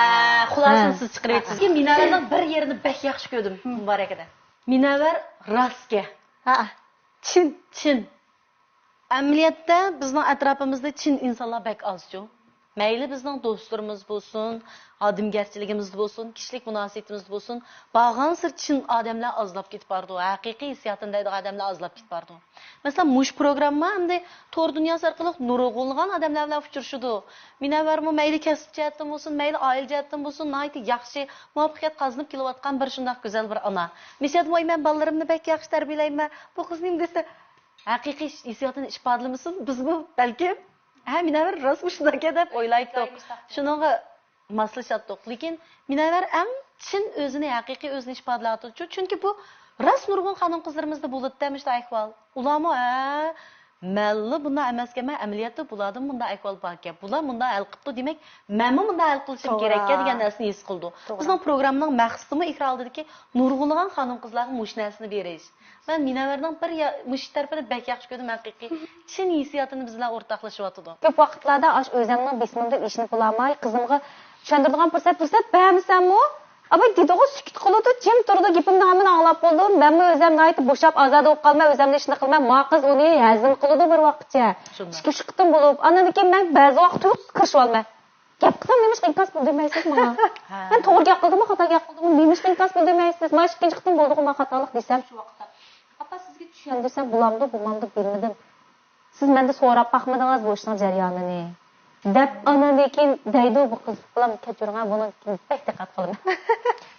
خۇلاسىنى سىز چىقىرىۋېتىسىز. مىنەۋەرنىڭ بىر يېرىنى بەك ياخشى كۆردۈم مۇبارەكىدە. مىنەۋەر راستكە. ھە، چىن. چىن. ئەمەلىيەتتە بىزنىڭ ئەتراپىمىزدا چىن ئىنسانلار بەك ئازچۇ. مەيلى بىزنىڭ دوستلىرىمىز بولسۇن، ئادەمگەرچىلىكىمىزدە بولسۇن، كىشىلىك مۇناسىۋىتىمىزدە بولسۇن، بارغانسېرى چىن ئادەملەر ئازلاپ كېتىپ بارىدۇ. ھەقىقىي ھېسسىياتىنى دەيدىغان ئادەملەر ئازلاپ كېتىپ بارىدۇ. مەسىلەن، مۇشۇ پروگرامما ئەمدى تور دۇنياسى ئارقىلىق نۇرغۇنلىغان ئادەملەر بىلەن ئۇچرىشىدۇ. مۇنەۋۋەرمۇ مەيلى كەسىپ جەھەتتىن بولسۇن، مەيلى ئائىلە جەھەتتىن بولسۇن، ناھايىتى ياخشى مۇۋەپپەقىيەت قازىنىپ كېلىۋاتقان بىر شۇنداق گۈزەل بىر ئانا. مىسىيەت ۋاي، مەن بالىلىرىمنى بەك ياخشى تەربىيەلەيمەن، بۇ قىز نېمە دېسە، ھەقىقىي ھېسسىياتىنى ئىپادىلىمىسۇن، بىزمۇ بەلكىم، ھە، مۇنەۋۋەر راست مۇشۇنداكەن دەپ ئويلايتتۇق. شۇنىڭغا ماسلىشاتتۇق. لېكىن مۇنەۋۋەر ئەڭ چىن ئۆزىنى، ھەقىقىي ئۆزىنى ئىپادىلەۋاتىدۇ. چۈنكى بۇ راست نۇرغۇن خانىم-قىزلىرىمىزدا بولىدۇ-دە مۇشۇنداق ئەھۋال. ئۇلارمۇ، ھە، مەنلا بۇنداق ئەمەسكەنمەن، ئەمەلىيەتتە بۇلاردىمۇ بۇنداق ئەھۋال باركەن. بۇلار مۇنداق ھەل قىپتۇ، دېمەك، مەنمۇ مۇنداق ھەل قىلىشىم توغرا. كېرەككەن دېگەن نەرسىنى ھېس قىلىدۇ. توغرا. بىزنىڭ پروگراممىنىڭ مەقسىتىمۇ ئېكران ئالدىدىكى نۇرغۇنلىغان خانىم-قىزلارغا مۇشۇ نەرسىنى بېرىش. مەن مۇنەۋۋەرنىڭ بىر يا-، مۇشۇ تەرىپىنى بەك ياخشى كۆردۈم، ھەقىقىي چىن ھېسسىياتىنى بىز بىلەن ئورتاقلىشىۋاتىدۇ. كۆپ ۋاقىتلاردا ئاش ئۆزەمنىڭ بېسىمىمدىن ئېشىنىپ بولالماي، قىزىمغا چۈشەندۈرىدىغان پۇرسەت، پۇرسەت بەرمىسەممۇ، ئاباي دېدىغۇ، سۈكۈت قىلىدۇ، جىم تۇرىدۇ، گېپىمنى ھەممىنى ئاڭلاپ بولىدۇ. مەنمۇ ئۆزەم ناھايىتى بوشاپ، ئازادە بولۇپ قالىمەن، ئۆزەمنى ئىشنى قىلىمەن. ما قىز ئۇنى ھەزىم قىلىدۇ بىر ۋاقىتچە. شۇنداق. ئىككى، ئۈچ قېتىم بولۇپ، ئاندىن كېيىن مەن بەزى ۋاقىت تۇيۇقسىز كىرىشىۋالىمەن. گەپ قىلسام، نېمىشقا ئىنكاس قىلدى دېمەيسىز ماڭا؟ ھە. مەن توغرا گەپ قىلدىممۇ، خاتا گەپ قىلدىممۇ، نېمىشقا ئىنكاس قىلدى دېمەيسىز؟ مانا ئىككىنچى قېتىم بولدىغۇ مانا خاتالىق دېسەم، شۇ ۋاقىتتا، ئاپا، سىزگە چۈشەندۈرسەم بولامدۇ، بولمامدۇ بىلمىدىم. سىز مەندە سوراپ باقمىدىڭىز بۇ ئىشنىڭ جەريانىنى، دەپ، ئاندىن كېيىن دەيدۇ بۇ قىز، بالام، كەچۈرۈڭ، بۇنىڭ كېيىن بەك دىققەت قىلىمەن.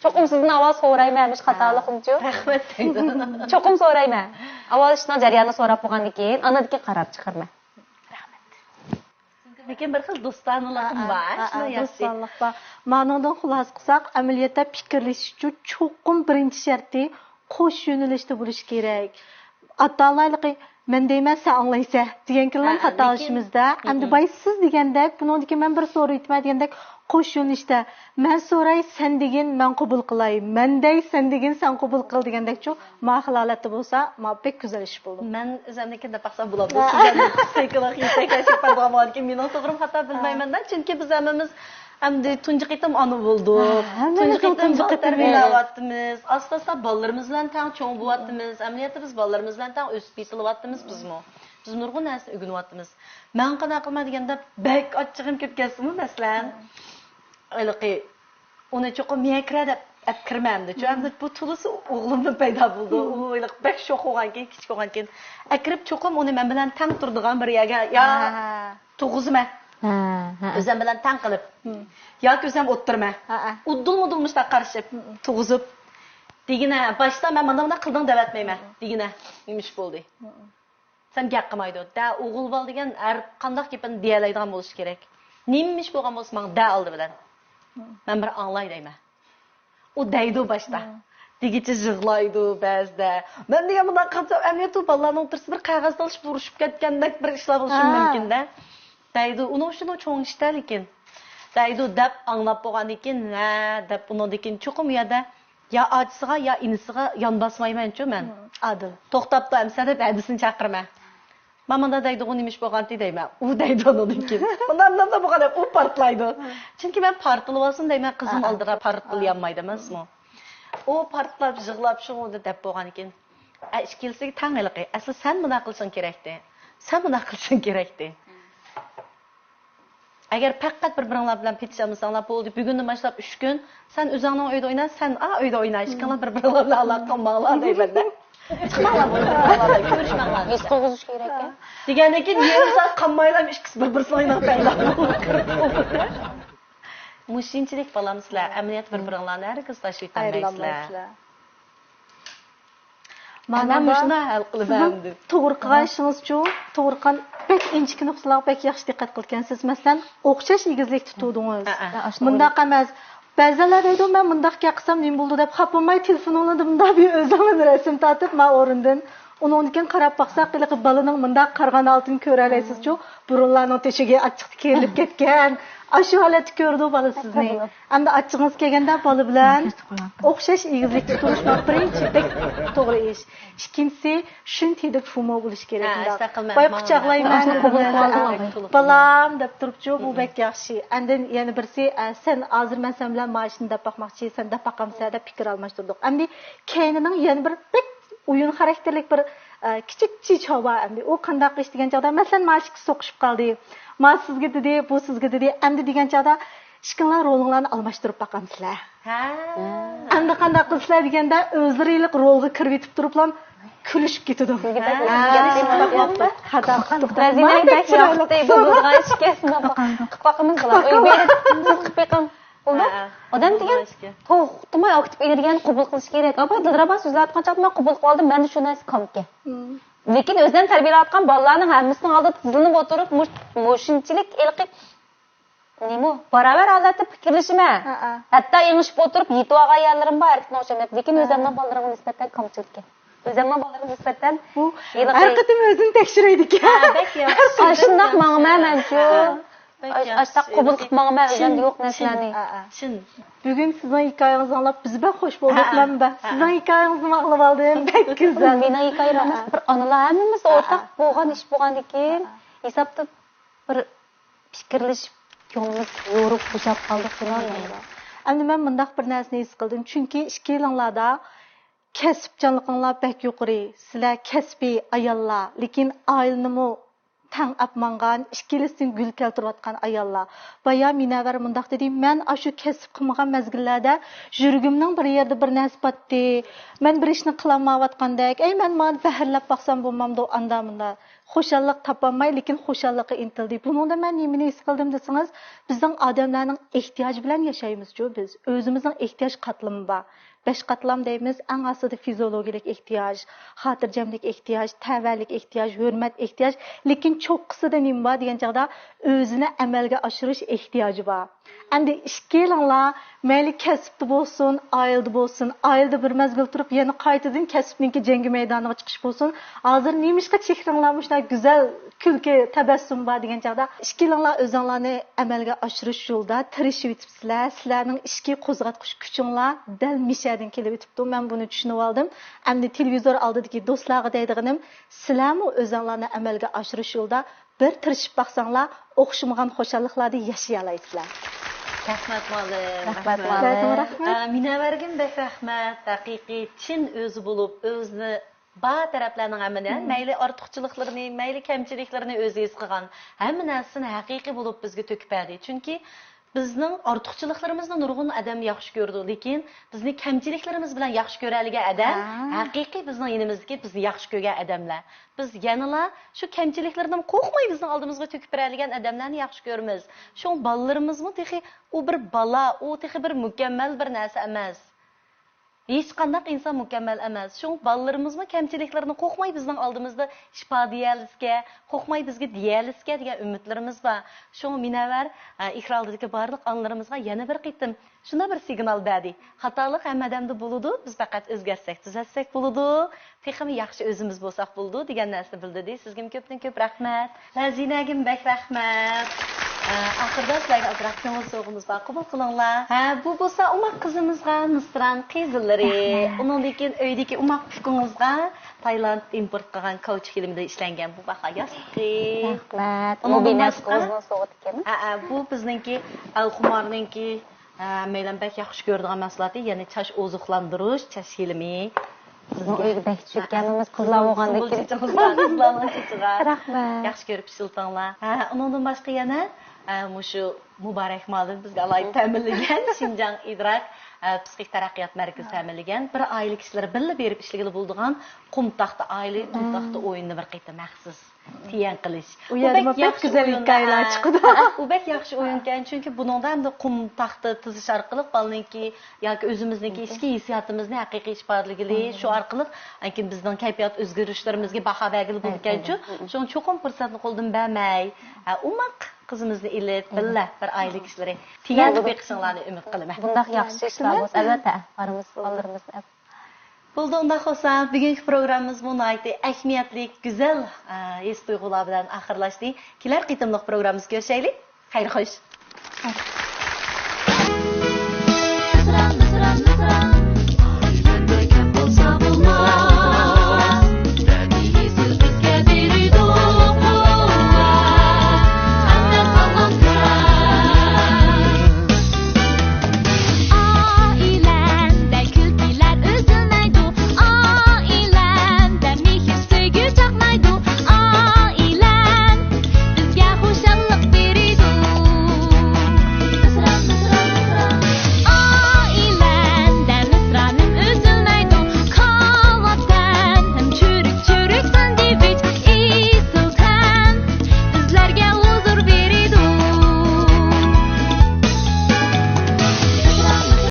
چوقۇم سىزدىن ئاۋۋال سورايمەن، مۇشۇ خاتالىقنىچۇ؟ رەھمەت دەيدۇ. چوقۇم سورايمەن. ئاۋۋال ئىشنىڭ جەريانىنى سوراپ بولغاندىن كېيىن، ئاندىن كېيىن قارار چىقىرىمەن. لېكىن بىر خىل دوستانىلىقىم بار، ھە، شۇنداق ياخشى. دوستانلىق بار. مانىڭدىن خۇلاسە قىلساق، ئەمەلىيەتتە پىكىرلىشىشچۇ چوقۇم بىرىنچى شەرتى قوش يۆنىلىشتە بولۇش كېرەك. ئاتا-ئانىلارلىقى، مەن دەيمەن، سەن ئاڭلايسەن دېگەن كېلىلا ھە، خاتالىشىمىزدا. لېكىن، ئەمدى باي سىز دېگەندەك، بۇنىڭدىن كېيىن مەن بىر سورىۋېتىمەن دېگەندەك، قوش يۆنىلىشتە، مەن سوراي، سەن دېگىن، مەن قوبۇل قىلاي، مەن دەي، سەن دېگىن، سەن قوبۇل قىل دېگەندەكچۇ، ما خىل ھالەتتە بولسا، ما بەك گۈزەل ئىش بولىدۇ. مەن ئۆزۈمنىكىنى دەپ باقسام بولامدۇ؟ ھە. سىزلەرنىڭ پسىخىكىلىق يېتەكلەشلىك بار بولغان كېيىن مېنىڭ توغرىمۇ خاتا بىلمەيمەن-دە، چۈنكى بىز ھەممىمىز ئەمدى تۇنجى قېتىم ئانا بولدۇق. ھە، ھەممىمىز تۇنجى قېتىم تۇنجى بالا قېتىم تەربىيەلەۋاتىمىز. ئاستا-ئاستا بالىلىرىمىز بىلەن تەڭ چوڭ بولۇۋاتىمىز. ئەمەلىيەتتە بىز بالىلىرىمىز بىلەن تەڭ ئۆسۈپ يېتىلىۋاتىمىز بىزمۇ. بىز نۇرغۇن نەرسىنى ئۆگىنىۋاتىمىز. مەن قانداق قىلىمەن دېگەندە، بەك ئاچچىقىم كېلىپ كەتسىمۇ، مەسىلەن، ھېلىقى ئۇنى چوقۇم مېڭە كىرە دەپ ئەپ كىرمەمدىچۇ. ئەمدى بۇ تولىسى ئوغلۇمدىن پەيدا بولدى. ئۇ ھېلىقى بەك شوخ بولغانكىن، كىچىك بولغانكىن، ئەكىرىپ چوقۇم ئۇنى مەن بىلەن تەڭ تۇرىدىغان بىر يەرگە يا تۇغۇزىمەن. ھە، ھە. ئۆزەم بىلەن تەڭ قىلىپ. ياكى ئۆزەم ئولتۇرىمەن. ھە، ھە. ئۇدۇلمۇدۇل مۇشۇنداق قارىشىپ، تۇغۇزۇپ. دېگىنە، باشتا مەن مانا مۇنداق قىلدىڭ دەۋەتمەيمەن. دېگىنە، نېمە ئىش بولدى؟ سەن گەپ قىلمايدۇ. دە، ئوغۇل بالا دېگەن ھەر قانداق گېپىنى دېيەلەيدىغان بولۇشى كېرەك. نېمە ئىش بولغان بولسا ماڭا دە ئالدى بىلەن. مەن بىر ئاڭلاي دەيمەن. ئۇ دەيدۇ باشتا. دېگۈچە يىغلايدۇ بەزىدە. مەن دېگەن مۇنداق قىلسام، ئەمەلىيەتتە بالىلارنىڭ ئوتتۇرىسىدا بىر قەغەز تالىشىپ ئۇرۇشۇپ كەتكەندەك بىر ئىشلار بولۇشى مۇمكىن-دە. دەيدۇ، ئۇنىڭ ئۈچۈن ئۇ چوڭ ئىش-دە لېكىن. دەيدۇ دەپ ئاڭلاپ بولغاندىن كېيىن، ھە، دەپ ئۇنىڭدىن كېيىن چوقۇم ئۇ يەردە يا ئاچىسىغا، يا ئىنىسىغا يان باسمايمەنچۇ مەن. ئادىل. توختاپتۇ، ئەمسە دەپ ھەدىسىنى چاقىرىمەن. مانا مۇنداق دەيدىغۇ، نېمە ئىش بولغانتى دەيمەن. ئۇ دەيدۇ ئۇنىڭدىن كېيىن. مۇنداق، مۇنداق بولغان دەپ ئۇ پارتلايدۇ. چۈنكى مەن پارتلىۋالسۇن دەيمەن، قىزىم ئالدىدا پارتلىيالمايدۇ ئەمەسمۇ. ئۇ پارتلاپ، يىغلاپ، شۇ دەپ بولغاندىن كېيىن، ئە، ئىككىلىسىگە تەڭ ھېلىقى. ئەسلى سەن مۇنداق قىلىشىڭ كېرەكتى. سەن مۇنداق قىلىشىڭ كېرەكتى. ئەگەر پەقەت بىر-بىرىڭلار بىلەن پېتىشالمىساڭلار، بولدى، بۈگۈندىن باشلاپ ئۈچ كۈن سەن ئۆزۈڭنىڭ ئۆيىدە ئوينا، سەن ئا ئۆيدە ئوينا، ئىككىڭلار بىر-بىرىڭلار بىلەن ئالاقە قىلماڭلار دەيمەن-دە. چىقماڭلار، بولدى، چىقماڭلار، كۆرۈشمەڭلار. ھېس قىلغۇزۇش كېرەك-ە. دېگەندىن كېيىن يېرىم سائەت قالمايلا ئىككىسى بىر-بىرسىنىڭ ئۆيىنىڭ پەيدا بولۇپ كىرىپ بولدى. مۇشۇنچىلىك بالام سىلەر، ئەمەلىيەتتە بىر-بىرىڭلارنى ھەرگىز تاشلىۋېتەلمەيسىلەر. مانا مۇشۇنداق ھەل قىلىمەن ئەمدى. توغرا قىلغان ئىشىڭىزچۇ، توغرا قىلغان بەك ئىنچىكە نۇقتىلارغا بەك ياخشى دىققەت قىلىدىكەنسىز. مەسىلەن، ئوخشاش ئېگىزلىكتە تۇردىڭىز. مۇنداق ئەمەس. بەزىلەر دەيدۇ، مەن مۇنداق گەپ قىلسام نېمە بولىدۇ دەپ، خاپىماي تېلېفونۇڭلاردا مۇنداق بىر ئۆزۈڭلارنى رەسىم تارتىپ، ما ئورۇندىن. ئۇنىڭدىن كېيىن قاراپ باقساق، ھېلىقى بالىنىڭ مۇنداق قارىغان ھالىتىنى كۆرەلەيسىزچۇ؟ بۇرۇنلارنىڭ تۆشۈكى ئاچچىقتا كېرىلىپ كەتكەن. ئاشۇ ھالەتتە كۆرىدۇ بالا سىزنى. ئەمدى ئاچچىقىڭىز كەلگەندە بالا بىلەن ئوخشاش ئېگىزلىكتە تۇرۇش بۇ بىرىنچى بەك توغرا ئىش. ئىككىنچىسى، شۈن تىدىك فۇمو بولۇش كېرەك. باي قۇچاقلايمەن دېدىم. بالام دەپ تۇرۇپچۇ، بۇ بەك ياخشى. ئاندىن يەنە بىرسى، ئە، سەن ھازىر مەن سەن بىلەن مانا شۇنى دەپ باقماقچى، سەن دەپ باقامسەن دەپ پىكىر ئالماشتۇردۇق. ئەمدى كەينىنىڭ يەنە بىر بەك ئويۇن خاراكتېرلىك بىر، ئە، كىچىك چىچاۋ بار ئەمدى. ئۇ قانداق ئىش دېگەن چاغدا، مەسىلەن، مانا ئىككىسى سوقۇشۇپ قالدى. ما سىزگە دېدى، بۇ سىزگە دېدى. ئەمدى دېگەن چاغدا، ئىككىڭلار رولۇڭلارنى ئالماشتۇرۇپ باقامسىلەر. ھە. ئەمدى قانداق قىلىسىلەر دېگەندە، ئۆزلىرى ھېلىقى رولغا كىرىۋېتىپ تۇرۇپلا كۈلۈشۈپ كېتىدۇ. خاتا قىلدۇق. بۇ بىلىدىغان ئىش ئىكەن. قىلىپ باقىمىز بۇلار. ئۆيگە بېرىپ سىز قىلىپ بېقىڭ. بولدى. ئادەم دېگەن توختىماي ئاكتىپ ئېلىرگەن قوبۇل قىلىش كېرەك. ئاپا، دىلرەبا سۆزلەۋاتقان چاغدا مەن قوبۇل قىلىۋالدىم، مەندە شۇ نەرسە كامكەن. لېكىن ئۆزلەرنى تەربىيەلەۋاتقان بالىلارنىڭ ھەممىسىنىڭ ئالدىدا تىزلىنىپ ئولتۇرۇپ، مۇش-، مۇشۇنچىلىك ھېلىقى نېمە، باراۋەر ھالەتتە پىكىرلىشىمەن. ھەتتا ئېڭىشىپ ئولتۇرۇپ يېتىۋالغان يەرلىرىم بار، ئەركىن ئوخشاپ. لېكىن ئۆزۈمنىڭ بالىلىرىمغا نىسبەتەن كامچىلىككەن. ئۆزۈمنىڭ بالىلىرىمغا نىسبەتەن بۇ ھېلىقى ھەر قېتىم ئۆزىنى تەكشۈرىدىكەن. ھە، بەك ياخشى. ئاشۇنداق ماڭىمەن مەنچۇ. بەك ياخشى. ئاشۇنداق قوبۇل قىلىپ ماڭىمەن ئۆزۈمدە يوق نەرسىلەرنى. چىن. بۈگۈن سىزنىڭ ھېكايىڭىزنى ئاڭلاپ بىز بەك خوش بولدۇق، مەنبە. سىزنىڭ ھېكايىڭىزنى ئاڭلىۋالدىم. بەك گۈزەل. مېنىڭ ھېكايەم ئەمەس، بىر ئانىلار ھەممىمىز ئورتاق بولغان ئىش بولغاندىكىن، ھېسابتا بىر پىكىرلىشىپ، كۆڭلىمىز يورۇپ، بوشاپ قالدۇق، شۇنداق. ئەمدى مەن مۇنداق بىر نەرسىنى ھېس قىلدىم، چۈنكى ئىككىيلىڭلاردا كەسىپچانلىقىڭلار بەك يۇقىرى، سىلەر كەسپىي ئاياللار، لېكىن ئائىلىنىمۇ تەڭ ئەپ ماڭغان، ئىككىلىسىدىن گۈل كەلتۈرۈۋاتقان ئاياللار. بايا مىنەۋەر مۇنداق دېدى، مەن ئاشۇ كەسىپ قىلمىغان مەزگىللەردە يۈرىكىمنىڭ بىر يېرىدە بىر نەرسە باتتى، مەن بىر ئىشنى قىلالمايۋاتقاندەك، ئەي، مەن مانا زەھەرلەپ باقسام بولمامدۇ، ئاندا مۇندا. خۇشاللىق تاپالماي، لېكىن خۇشاللىققا ئىنتىلدى. بۇنىڭدا مەن نېمىنى ھېس قىلدىم دېسىڭىز، بىزنىڭ ئادەملەرنىڭ ئېھتىياجى بىلەن ياشايمىزچۇ بىز. ئۆزىمىزنىڭ ئېھتىياج قاتلىمى بار. بەش قاتلام دەيمىز، ئەڭ ئاستىدا فىزىئولوگىيەلىك ئېھتىياج، خاتىرجەملىك ئېھتىياج، تەۋەلىك ئېھتىياج، ھۆرمەت ئېھتىياج. لېكىن چوققىسىدا نېمە بار دېگەن چاغدا، ئۆزىنى ئەمەلگە ئاشۇرۇش ئېھتىياجى بار. ئەمدى ئىككىيلەڭلار مەيلى كەسىپتە بولسۇن، ئائىلىدە بولسۇن، ئائىلىدە بىر مەزگىل تۇرۇپ، يەنە قايتىدىن كەسىپنىڭكى جەڭگى مەيدانىغا چىقىش بولسۇن. ھازىر نېمىشقا چېھرىڭلار مۇشۇنداق گۈزەل، كۈلكە، تەبەسسۇم بار دېگەن چاغدا، ئىككىيلەڭلار ئۆزۈڭلارنى ئەمەلگە ئاشۇرۇش يولىدا تىرىشىۋېتىپسىلەر. سىلەرنىڭ ئىچكى قوزغاتقۇچ كۈچۈڭلار دەل مىشەدىن كېلىۋېتىپتۇ. مەن بۇنى چۈشىنىۋالدىم. ئەمدى تېلېۋىزور ئالدىدىكى دوستلارغا دەيدىغىنىم، سىلەرمۇ ئۆزۈڭلارنى ئەمەلگە ئاشۇرۇش يولىدا بىر تىرىشىپ باقساڭلار، ئوخشىمىغان خۇشاللىقلاردا ياشىيالايسىلەر. رەھمەت مۇئەللىم. رەھمەت مۇئەللىم. سىلەرگىمۇ رەھمەت. ئە، مىنەۋەرگىمۇ بەك رەھمەت. ھەقىقىي چىن ئۆزى بولۇپ، ئۆزىنى بار تەرەپلەرنىڭ ھەممىنى، مەيلى ئارتۇقچىلىقلىرىنى، مەيلى كەمچىلىكلىرىنى ئۆزى ھېس قىلغان، ھەممە نەرسىسىنى ھەقىقىي بولۇپ بىزگە تۆكۈپ بەردى. چۈنكى بىزنىڭ ئارتۇقچىلىقلىرىمىزنى نۇرغۇن ئادەم ياخشى كۆرىدۇ، لېكىن بىزنى كەمچىلىكلىرىمىز بىلەن ياخشى كۆرەلىگەن ئادەم ھەقىقىي بىزنىڭ يېنىمىزدىكى بىزنى ياخشى كۆرگەن ئادەملەر. بىز يەنىلا شۇ كەمچىلىكلىرىنى قورقماي بىزنىڭ ئالدىمىزغا تۆكۈپ بېرەلىگەن ئادەملەرنى ياخشى كۆرىمىز. شۇڭا بالىلىرىمىزمۇ تېخى ئۇ بىر بالا، ئۇ تېخى بىر مۇكەممەل بىر نەرسە ئەمەس. ھېچقانداق ئىنسان مۇكەممەل ئەمەس. شۇڭا بالىلىرىمىزمۇ كەمچىلىكلىرىنى قورقماي بىزنىڭ ئالدىمىزدا ئىپادىلىيەلىسىكەن، قورقماي بىزگە دېيەلىسىكەن دېگەن ئۈمىدلىرىمىز بار. شۇڭا مۇنەۋۋەر، ئە، ئېكران ئالدىدىكى بارلىق ئانىلىرىمىزغا يەنە بىر قېتىم شۇنداق بىر سىگنال بەردى. خاتالىق ھەممە ئادەمدە بولىدۇ، بىز پەقەت ئۆزگەرتسەك، تۈزەتسەك بولىدۇ. تېخىمۇ ياخشى ئۆزىمىز بولساق بولىدۇ دېگەن نەرسىنى بىلدۈردى. سىزگىمۇ كۆپتىن كۆپ رەھمەت. لەزىنەگىمۇ بەك رەھمەت. ئە، ئاخىرىدا سىلەرگە ئازراق كۆڭۈل سوۋغىمىز بار، قوبۇل قىلىڭلار. ھە، بۇ بولسا ئوماق قىزىمىزغا مىسران قىزىلىرى. رەھمەت. ئۇنىڭدىن كېيىن ئۆيدىكى ئوماق ئۇكىڭىزغا تايلاند ئىمپورت قىلغان كاۋچۇك يېلىمىدىن ئىشلەنگەن بۇ باھا ياستۇقى. رەھمەت. ئۇنىڭدىن باشقا، ھە، ھە، بۇ بىزنىڭكى ئەلخۇمارنىڭكى ھەممەيلەن بەك ياخشى كۆرىدىغان مەھسۇلاتى، يەنى چاچ ئوزۇقلاندۇرۇش، چاچ يېلىمى. بىزنىڭ ئۆيگە بەك چۈشكەن، ھەممىمىز قىزلار بولغاندىكىن. قىزلارنىڭ چېچىغا. رەھمەت. ياخشى كۆرۈپ ئىشلىتىڭلار. ھە، ئۇنىڭدىن باشقا يەنە، ئە، مۇشۇ مۇبارەك مالىم بىزگە ئالاھىدە تەمىنلىگەن شىنجاڭ ئىدراك، ئە، پسىخىك تەرەققىيات مەركىزى تەمىنلىگەن بىر ئائىلە كىشىلىرى بىللە بېرىپ ئىشلىگىلى بولىدىغان قۇم تاختا ئائىلە، قۇم تاختا ئويۇنىنى بىر قېتىم مەخسۇس تىيەن قىلىش. ئۇ يەردىمۇ بەك گۈزەل ھېكايىلەر چىقىدۇ. ئۇ بەك ياخشى ئويۇنكەن، چۈنكى بۇنىڭدا ئەمدى قۇم تاختا تىزىش ئارقىلىق بالىنىڭكى ياكى ئۆزىمىزنىڭكى ئىچكى ھېسسىياتىمىزنى ھەقىقىي ئىپادىلىگىلى، شۇ ئارقىلىق ئانكىن بىزنىڭ كەيپىيات ئۆزگىرىشلىرىمىزگە باھا بەرگىلى بولىدىكەنچۇ. شۇڭا چوقۇم پۇرسەتنى قولدىن بەرمەي، ئوماق قىزىمىزنى ئېلىپ، بىللە بىر ئائىلە كىشىلىرى تىيەن بېقىشىڭلارنى ئۈمىد قىلىمەن. بۇنداق ياخشى ئىشلار بولسا، ئەلۋەتتە، بارىمىز، بالىلىرىمىزنى ئەپ. بولدى، ئۇنداق بولسا، بۈگۈنكى پروگراممىمىزمۇ ناھايىتى ئەھمىيەتلىك، گۈزەل، ئە، ھېس-تۇيغۇلار بىلەن ئاخىرلاشتى. كېلەر قېتىملىق پروگراممىمىزدا كۆرۈشەيلى. خەير خوش.